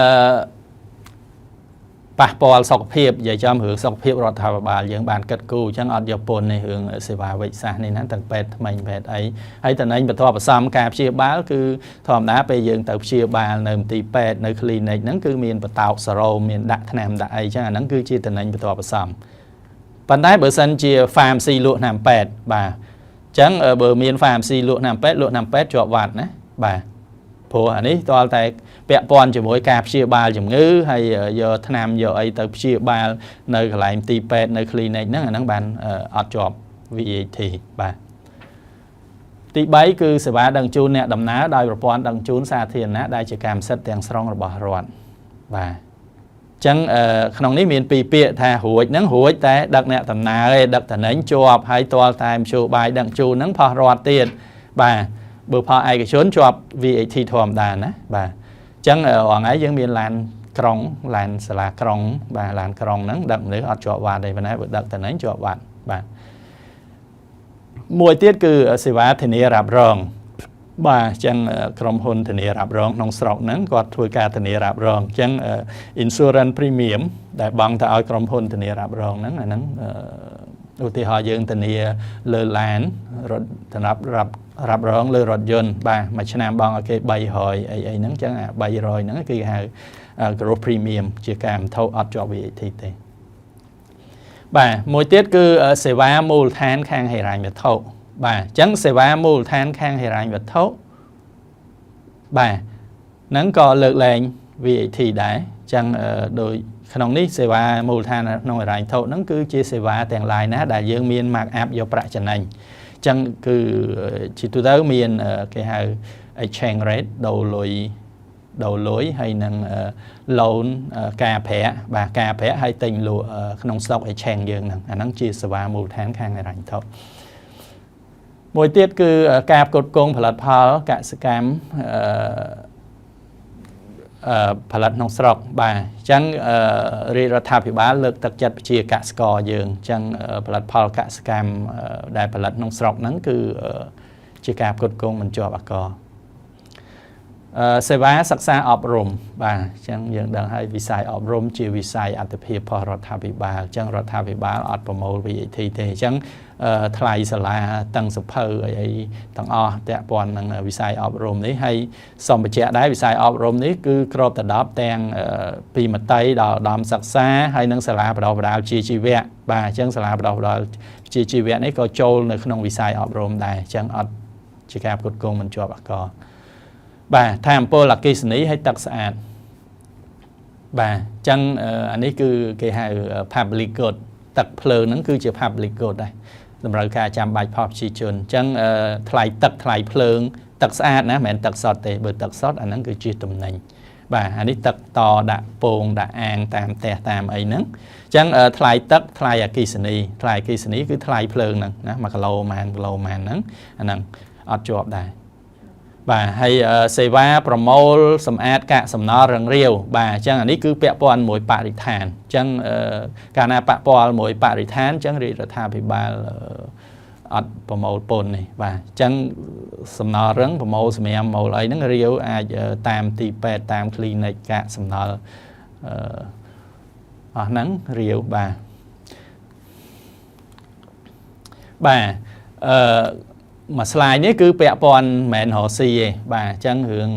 ប៉ះពាល់សុខភាពនិយាយចំរឿងសុខភាពរដ្ឋាភិបាលយើងបានគិតគូរអញ្ចឹងអត់យកពន្ធនេះរឿងសេវាវេជ្ជសាស្ត្រនេះណាទាំងពេទ្យថ្មិញពេទ្យអីហើយតំណែងបន្ទាប់ផ្សំការព្យាបាលគឺធម្មតាពេលយើងទៅព្យាបាលនៅមន្ទីរពេទ្យនៅ clinic ហ្នឹងគឺមានបតោកសេរ៉ូមមានដាក់ថ្នាំដាក់អីចឹងអាហ្នឹងគឺជាតំណែងបន្ទាប់ផ្សំប៉ុន្តែបើសិនជា pharmacy លក់ថ្នាំពេទ្យបាទអញ្ចឹងបើមាន pharmacy លក់ថ្នាំពេទ្យលក់ថ្នាំពេទ្យជាប់វ៉ាត់ណាបាទព្រោះអានេះទាល់តែពាក់ព័ន្ធជាមួយការព្យាបាលជំងឺហើយយកថ្នាំយកអីទៅព្យាបាលនៅកន្លែងទីពេទ្យនៅ clinic ហ្នឹងអាហ្នឹងបានអត់ជាប់ VAT បាទទី3គឺសេវាដឹកជូនអ្នកដំណើរដោយប្រព័ន្ធដឹកជូនសាធារណៈដែលជាកម្មសិទ្ធិទាំងស្រុងរបស់រដ្ឋបាទចឹងក្នុងនេះមានពីរពាក្យថារួចហ្នឹងរួចតែដឹកអ្នកដំណើរឯងដឹកតំណែងជាប់ហើយទាល់តែមធ្យោបាយដឹកជូនហ្នឹងផុសរដ្ឋទៀតបាទបើផលឯកជនជាប់ VAT ធម្មតាណាបាទអញ្ចឹងរាល់ថ្ងៃយើងមានឡានក្រុងឡានសាលាក្រុងបាទឡានក្រុងហ្នឹងដឹកមនុស្សអត់ជាប់វ៉ាត់ទេប៉ុន្តែបើដឹកតំណែងជាប់វ៉ាត់បាទមួយទៀតគឺសេវាធានារ៉ាប់រងបាទអញ្ចឹងក្រុមហ៊ុនធានារ៉ាប់រងក្នុងស្រុកហ្នឹងគាត់ធ្វើការធានារ៉ាប់រងអញ្ចឹង insurance premium ដែលបង់ទៅឲ្យក្រុមហ៊ុនធានារ៉ាប់រងហ្នឹងអាហ្នឹងឧទាហរណ៍យើងធានាលើឡានរថសម្រាប់រ៉ាប់រ៉ាប់រងលើរថយន្តបាទមួយឆ្នាំបង់ឲ្យគេ300អីអីហ្នឹងអញ្ចឹងអា300ហ្នឹងគឺហៅ gross premium ជាការវត្ថុអត់ជាប់ VAT ទេបាទមួយទៀតគឺសេវាមូលដ្ឋានខាងហិរញ្ញវត្ថុបាទអញ្ចឹងសេវាមូលដ្ឋានខាងហិរញ្ញវត្ថុបាទហ្នឹងក៏លើកលែង VAT ដែរអញ្ចឹងដោយក្នុងនេះសេវាមូលដ្ឋានក្នុងហិរញ្ញវត្ថុហ្នឹងគឺជាសេវាទាំងឡាយណាដែលយើងមាន mark up យកប្រាក់ចំណេញអញ្ចឹងគឺជាទូទៅមានគេហៅ exchange rate ដូរលុយដូរលុយហើយនឹង loan ការប្រាក់បាទការប្រាក់ហើយទិញលក់ក្នុង stock exchange យើងហ្នឹងអាហ្នឹងជាសេវាមូលដ្ឋានខាងហិរញ្ញវត្ថុមួយទៀតគឺការផ្គត់ផ្គង់ផលិតផលកសិកម្មអឺផលិតក្នុងស្រុកបាទអញ្ចឹងរាជរដ្ឋាភិបាលលើកទឹកចិត្តប្រជាកសិករយើងអញ្ចឹងផលិតផលកសិកម្មដែលផលិតក្នុងស្រុកហ្នឹងគឺជាការផ្គត់ផ្គង់មិនជាប់អាករសេវាសិក្សាអប់រំបាទអញ្ចឹងយើងដឹងហើយវិស័យអប់រំជាវិស័យអត្ថិភាពរបស់រដ្ឋាភិបាលអញ្ចឹងរដ្ឋាភិបាលអត់ប្រមូល VAT ទេអញ្ចឹងថ្លៃសាលាតឹងសភៅអីអីទាំងអស់តាក់ព័ន្ធនឹងវិស័យអប់រំនេះហើយសូមបញ្ជាក់ដែរវិស័យអប់រំនេះគឺគ្របដណ្ដប់ទាំងពីមត្តេយដល់ឧត្តមសិក្សាហើយនិងសាលាបណ្ដុះបណ្ដាលជាជីវៈបាទអញ្ចឹងសាលាបណ្ដុះបណ្ដាល ជាជីវៈនេះក៏ចូលនៅក្នុងវិស័យអប់រំដែរអញ្ចឹងអត់ជាការផ្គត់ផ្គង់មិនជាប់អាករបាទថាមពលអគ្គិសនីហើយទឹកស្អាតបាទអញ្ចឹងអានេះគឺគេហៅ public good ទឹកភ្លើងហ្នឹងគឺជា public good ដែរតម្រូវការចាំបាច់ផលប្រជាជនអញ្ចឹងថ្លៃទឹកថ្លៃភ្លើងទឹកស្អាតណាមិនមែនទឹកសុទ្ធទេបើទឹកសុទ្ធអាហ្នឹងគឺជាទំនិញបាទអានេះទឹកតដាក់ពងដាក់អាងតាមផ្ទះតាមអីហ្នឹងអញ្ចឹងថ្លៃទឹកថ្លៃអគ្គិសនីថ្លៃអគ្គិសនីគឺថ្លៃភ្លើងហ្នឹងណា1គីឡូម៉ានគីឡូម៉ានហ្នឹងអាហ្នឹងអត់ជាប់ដែរបាទហើយសេវាប្រមូលសម្អាតកាកសំណល់រឹងរាវបាទអញ្ចឹងអានេះគឺពាក់ព័ន្ធមួយបរិស្ថានអញ្ចឹងកាលណាប៉ះពាល់មួយបរិស្ថានអញ្ចឹងរាជរដ្ឋាភិបាលអត់ប្រមូលពន្ធនេះបាទអញ្ចឹងសំណល់រឹងប្រមូលសម្រាមប្រមូលអីហ្នឹងរាវអាចតាមទីពេទ្យតាម clinic កាកសំណល់អឺអស់ហ្នឹងរាវបាទបាទអឺមួយ slide នេះគឺពាក់ព័ន្ធមិនមែនរកស៊ីទេបាទអញ្ចឹងរឿង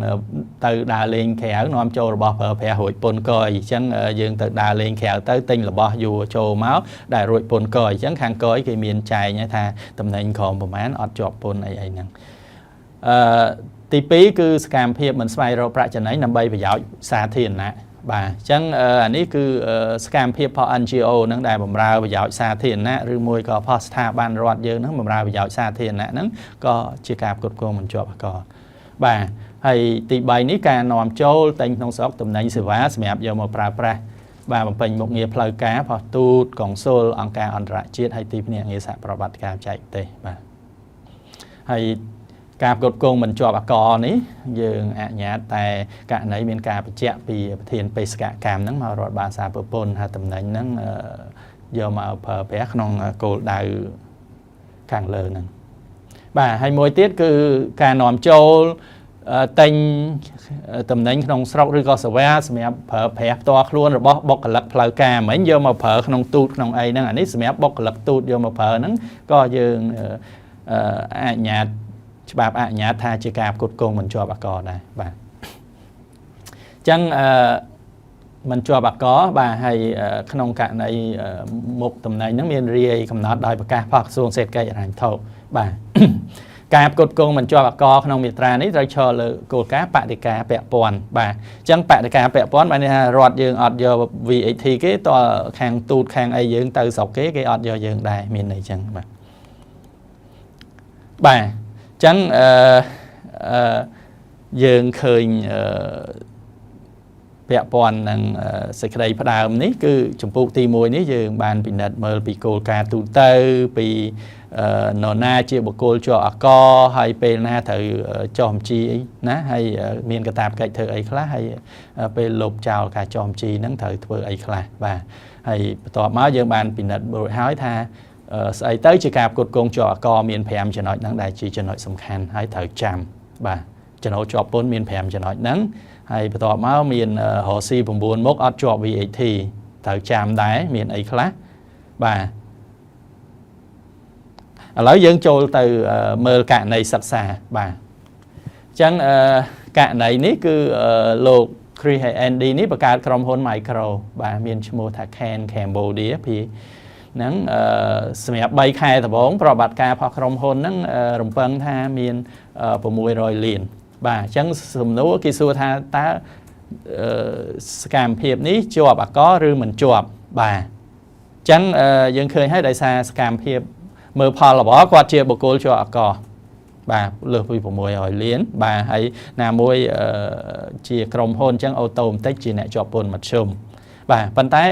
ទៅដើរលេងក្រៅនាំចូលរបស់ប្រើប្រាស់រួចពន្ធកយអញ្ចឹងយើងទៅដើរលេងក្រៅទៅទិញរបស់យួរចូលមកដែលរួចពន្ធកយអញ្ចឹងខាងកយគេមានចែងថាតំណែងក្រមប្រមាណអត់ជាប់ពន្ធអីអីហ្នឹងអឺទី2គឺសកម្មភាពមិនស្វែងរកប្រាក់ចំណេញដើម្បីប្រយោជន៍សាធារណៈបាទអញ្ចឹងអានេះគឺសកម្មភាពផល NGO ហ្នឹងដែលបម្រើប្រយោជន៍សាធារណៈឬមួយក៏ផលស្ថាប័នរដ្ឋយើងហ្នឹងបម្រើប្រយោជន៍សាធារណៈហ្នឹងក៏ជាការផ្គត់ផ្គង់មិនជាប់អាករបាទហើយទី3នេះការនាំចូលតែងក្នុងស្រុកតំណែងសេវាសម្រាប់យកមកប្រើប្រាស់បាទបំពេញមុខងារផ្លូវការផុសទូតកុងស៊ុលអង្គការអន្តរជាតិហើយទីភ្នាក់ងារសហប្រតិបត្តិការបច្ចេកទេសបាទហើយការផ្គត់ផ្គង់មិនជាប់អាករនេះយើងអនុញ្ញាតតែករណីមានការបញ្ជាក់ពីប្រធានបេសកកម្មហ្នឹងមករដ្ឋបាលសារប្រពន្ធថាតំណែងហ្នឹងយកមកប្រើប្រាស់ក្នុងគោលដៅខាងលើហ្នឹងបាទហើយមួយទៀតគឺការនាំចូលទិញតំណែងក្នុងស្រុកឬក៏សេវាសម្រាប់ប្រើប្រាស់ផ្ទាល់ខ្លួនរបស់បុគ្គលិកផ្លូវការមិញយកមកប្រើក្នុងទូតក្នុងអីហ្នឹងអានេះសម្រាប់បុគ្គលិកទូតយកមកប្រើហ្នឹងក៏យើងអនុញ្ញាតច្បាប់អនុញ្ញាតថាជាការផ្គត់ផ្គង់មិនជាប់អាករដែរបាទអញ្ចឹងអឺមិនជាប់អាករបាទហើយក្នុងករណីមុខតំណែងហ្នឹងមានរាយកំណត់ដោយប្រកាសផលក្រសួងសេដ្ឋកិច្ចហិរញ្ញវត្ថុបាទការផ្គត់ផ្គង់មិនជាប់អាករក្នុងមាត្រានេះត្រូវឈរលើគោលការណ៍បដិការពាក់ព័ន្ធបាទអញ្ចឹងបដិការពាក់ព័ន្ធបានន័យថារដ្ឋយើងអត់យក VAT គេតខាងទូតខាងអីយើងទៅស្រុកគេគេអត់យកយើងដែរមានន័យអញ្ចឹងបាទបាទអញ្ចឹងអឺអឺយើងឃើញអឺពាក់ព័ន្ធនឹងសេចក្តីផ្ដើមនេះគឺចម្ពោះទី1នេះយើងបានពិនិត្យមើលពីគោលការណ៍ទូទៅពីនរណាជាបុគ្គលជាប់អាករហើយពេលណាត្រូវចុះបញ្ជីអីណាហើយមានកាតព្វកិច្ចធ្វើអីខ្លះហើយពេលលុបចោលការចុះបញ្ជីហ្នឹងត្រូវធ្វើអីខ្លះបាទហើយបន្ទាប់មកយើងបានពិនិត្យរួចហើយថាស្អីទៅជាការផ្គត់ផ្គង់ជាប់អាករមាន5ចំណុចហ្នឹងដែលជាចំណុចសំខាន់ហើយត្រូវចាំបាទចំណូលជាប់ពន្ធមាន5ចំណុចហ្នឹងហើយបន្ទាប់មកមានរកស៊ី9មុខអត់ជាប់ VAT ត្រូវចាំដែរមានអីខ្លះបាទឥឡូវយើងចូលទៅមើលករណីសិក្សាបាទអញ្ចឹងករណីនេះគឺលោក Chris ហើយ Andy នេះបង្កើតក្រុមហ៊ុន Micro បាទមានឈ្មោះថា Can Cambodia ពីហ្នឹងសម្រាប់3ខែដំបូងប្រតិបត្តិការរបស់ក្រុមហ៊ុនហ្នឹងរំពឹងថាមាន600លានបាទអញ្ចឹងសំណួរគេសួរថាតើសកម្មភាពនេះជាប់អាករឬមិនជាប់បាទអញ្ចឹងយើងឃើញហើយដោយសារសកម្មភាពមើលផលរបស់គាត់ជាបុគ្គលជាប់អាករបាទលើសពី600លានបាទហើយណាមួយជាក្រុមហ៊ុនអញ្ចឹង automatic ជាអ្នកជាប់ពន្ធមធ្យមបាទប៉ុន្តែ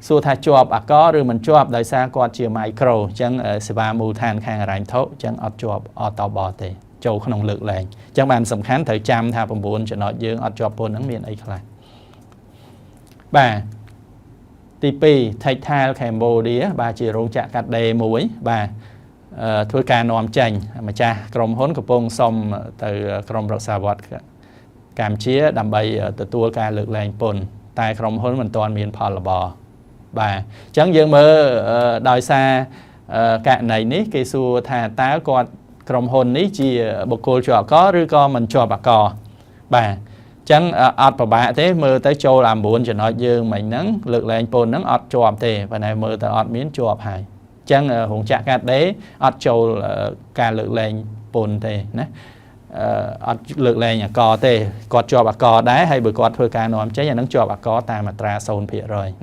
សួរថាជាប់អាករឬមិនជាប់ដោយសារគាត់ជា micro អញ្ចឹងសេវាមូលដ្ឋានខាងហិរញ្ញវត្ថុអញ្ចឹងអត់ជាប់អតបទេចូលក្នុងលើកលែងអញ្ចឹងបានសំខាន់ត្រូវចាំថា9ចំណុចយើងអត់ជាប់ពន្ធហ្នឹងមានអីខ្លះបាទទី2 Textile Cambodia បាទជារោងចក្រកាត់ដេរមួយបាទធ្វើការនាំចេញម្ចាស់ក្រុមហ៊ុនកំពុងសុំទៅក្រុមរក្សាវត្តកម្ពុជាដើម្បីទទួលការលើកលែងពន្ធតែក្រុមហ៊ុនមិនទាន់មានផលរបរបាទអញ្ចឹងយើងមើលដោយសារករណីនេះគេសួរថាតើគាត់ក្រុមហ៊ុននេះជាបុគ្គលជាប់អាករឬក៏មិនជាប់អាករបាទអញ្ចឹងអត់ពិបាកទេមើលទៅចូលអា9ចំណុចយើងមិញហ្នឹងលើកលែងពន្ធហ្នឹងអត់ជាប់ទេប៉ុន្តែមើលទៅអត់មានជាប់ហើយ អញ្ចឹងរោងចក្រកាត់ដេរអត់ចូលការលើកលែងពន្ធទេណាអត់លើកលែងអាករទេគាត់ជាប់អាករដែរហើយបើគាត់ធ្វើការនាំចេញអានឹងជាប់អាករតាមអត្រា0%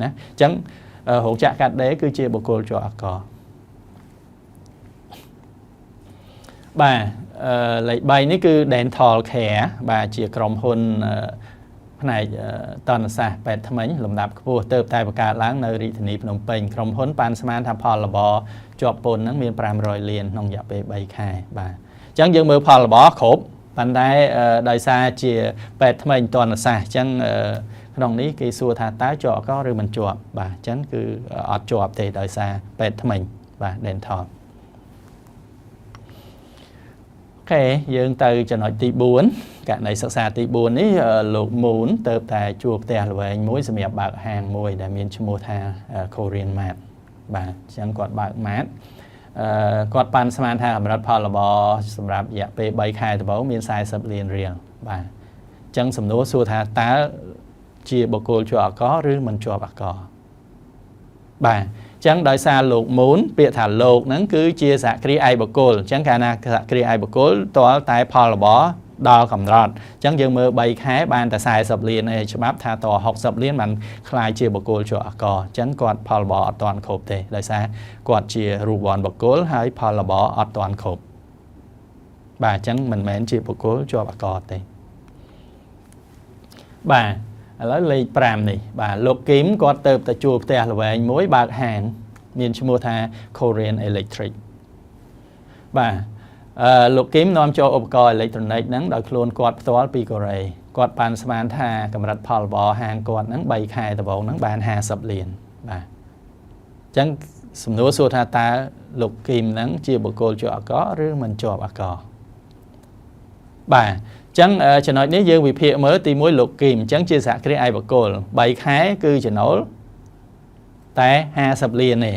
ណាអញ្ចឹងរោងចក្រកាត់ដេរគឺជាបុគ្គលជាប់អាករបាទលេខ3នេះគឺ Dental Care បាទជាក្រុមហ៊ុនផ្នែកតន្តសាស្ត្រពេទ្យធ្មេញលំដាប់ខ្ពស់ទើបតែបង្កើតឡើងនៅរាជធានីភ្នំពេញក្រុមហ៊ុនប៉ាន់ស្មានថាផលរបរជាប់ពន្ធហ្នឹងមាន500លានក្នុងរយៈពេល3ខែបាទអញ្ចឹងយើងមើលផលរបរគ្រប់ប៉ុន្តែដោយសារជាពេទ្យធ្មេញតន្តសាស្ត្រអញ្ចឹងក្នុងនេះគេសួរថាតើជាប់អកឬមិនជាប់បាទអញ្ចឹងគឺអត់ជាប់ទេដោយសារពេទ្យធ្មេញបាទ Dental អូខេយើងទៅចំណុចទី4ករណីសិក្សាទី4នេះលោកមូនទៅតែជួលផ្ទះល្វែងមួយសម្រាប់បើកហាងមួយដែលមានឈ្មោះថា Korean Mart បាទអញ្ចឹងគាត់បើក Mart គាត់ប៉ាន់ស្មានថាកម្រិតផលរបរសម្រាប់រយៈពេល3ខែដំបូងមាន40លានរៀលបាទអញ្ចឹងសំណួរសួរថាតើជាបុគ្គលជាប់អកឬមិនជាប់អកបាទអញ្ចឹងដោយសារលោកមូនពាក្យថាលោកហ្នឹងគឺជាសហគ្រាសឯកបុគ្គលអញ្ចឹងកាលណាសហគ្រាសឯកបុគ្គលទាល់តែផលរបរដល់កម្រិតអញ្ចឹងយើងមើល3ខែបានតែ40លានឯងច្បាប់ថាត60លានបានក្លាយជាបុគ្គលជាប់អកអញ្ចឹងគាត់ផលរបរអត់ទាន់គ្រប់ទេដោយសារគាត់ជារូបវ័ន្តបុគ្គលហើយផលរបរអត់ទាន់គ្រប់បាទអញ្ចឹងមិនមែនជាបុគ្គលជាប់អកទេបាទឥឡូវលេខ5នេះបាទលោកគីមគាត់ទៅតែជួលផ្ទះល្វែងមួយបើកហាងមានឈ្មោះថា Korean Electric បាទលោកគីមនាំចូលឧបករណ៍អេឡិចត្រូនិកហ្នឹងដោយខ្លួនគាត់ផ្ទាល់ពីកូរ៉េគាត់បានស្មានថាកម្រិតផលរបរហាងគាត់ហ្នឹង3ខែដំបូងហ្នឹងបាន50លានបាទអញ្ចឹងសំណួរសួរថាតើលោកគីមហ្នឹងជាបុគ្គលជាប់អកឬមិនជាប់អកបាទអញ្ចឹងចំណុចនេះយើងវិភាគមើលទី1លោកគីមអញ្ចឹងជាសហគ្រាសឯកបុគ្គល3ខែគឺចំណូលតែ50លានទេ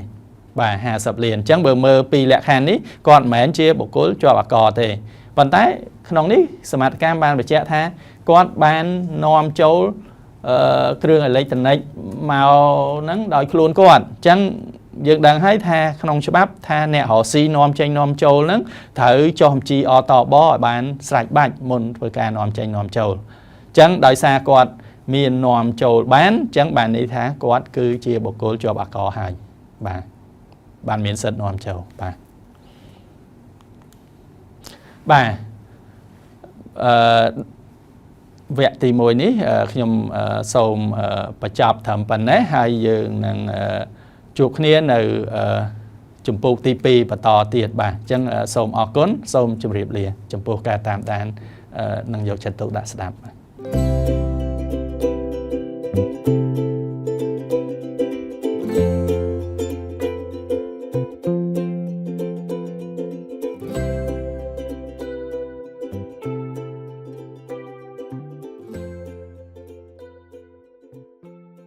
បាទ50លានអញ្ចឹងបើមើលពីលក្ខខណ្ឌនេះគាត់មិនមែនជាបុគ្គលជាប់អកទេប៉ុន្តែក្នុងនេះសមត្ថកម្មបានបញ្ជាក់ថាគាត់បាននាំចូលគ្រឿងអេឡិចត្រូនិកមកហ្នឹងដោយខ្លួនគាត់អញ្ចឹងយើងដឹងហើយថាក្នុងច្បាប់ថាអ្នករកស៊ីនាំចេញនាំចូលហ្នឹងត្រូវចុះបញ្ជីអតបឲ្យបានស្រេចបាច់មុនធ្វើការនាំចេញនាំចូលអញ្ចឹងដោយសារគាត់មាននាំចូលបានអញ្ចឹងបានន័យថាគាត់គឺជាបុគ្គលជាប់អកហើយបាទបានមានសិទ្ធិនាំចូលបាទបាទអឺវគ្គទី1នេះខ្ញុំសូមបញ្ចប់ត្រឹមប៉ុណ្ណេះហើយយើងនឹងជួបគ្នានៅជំពូកទី2បន្តទៀតបាទអញ្ចឹងសូមអរគុណសូមជម្រាបលាចំពោះការតាមដាននិងយកចិត្តទុកដាក់ស្ដាប់បាទ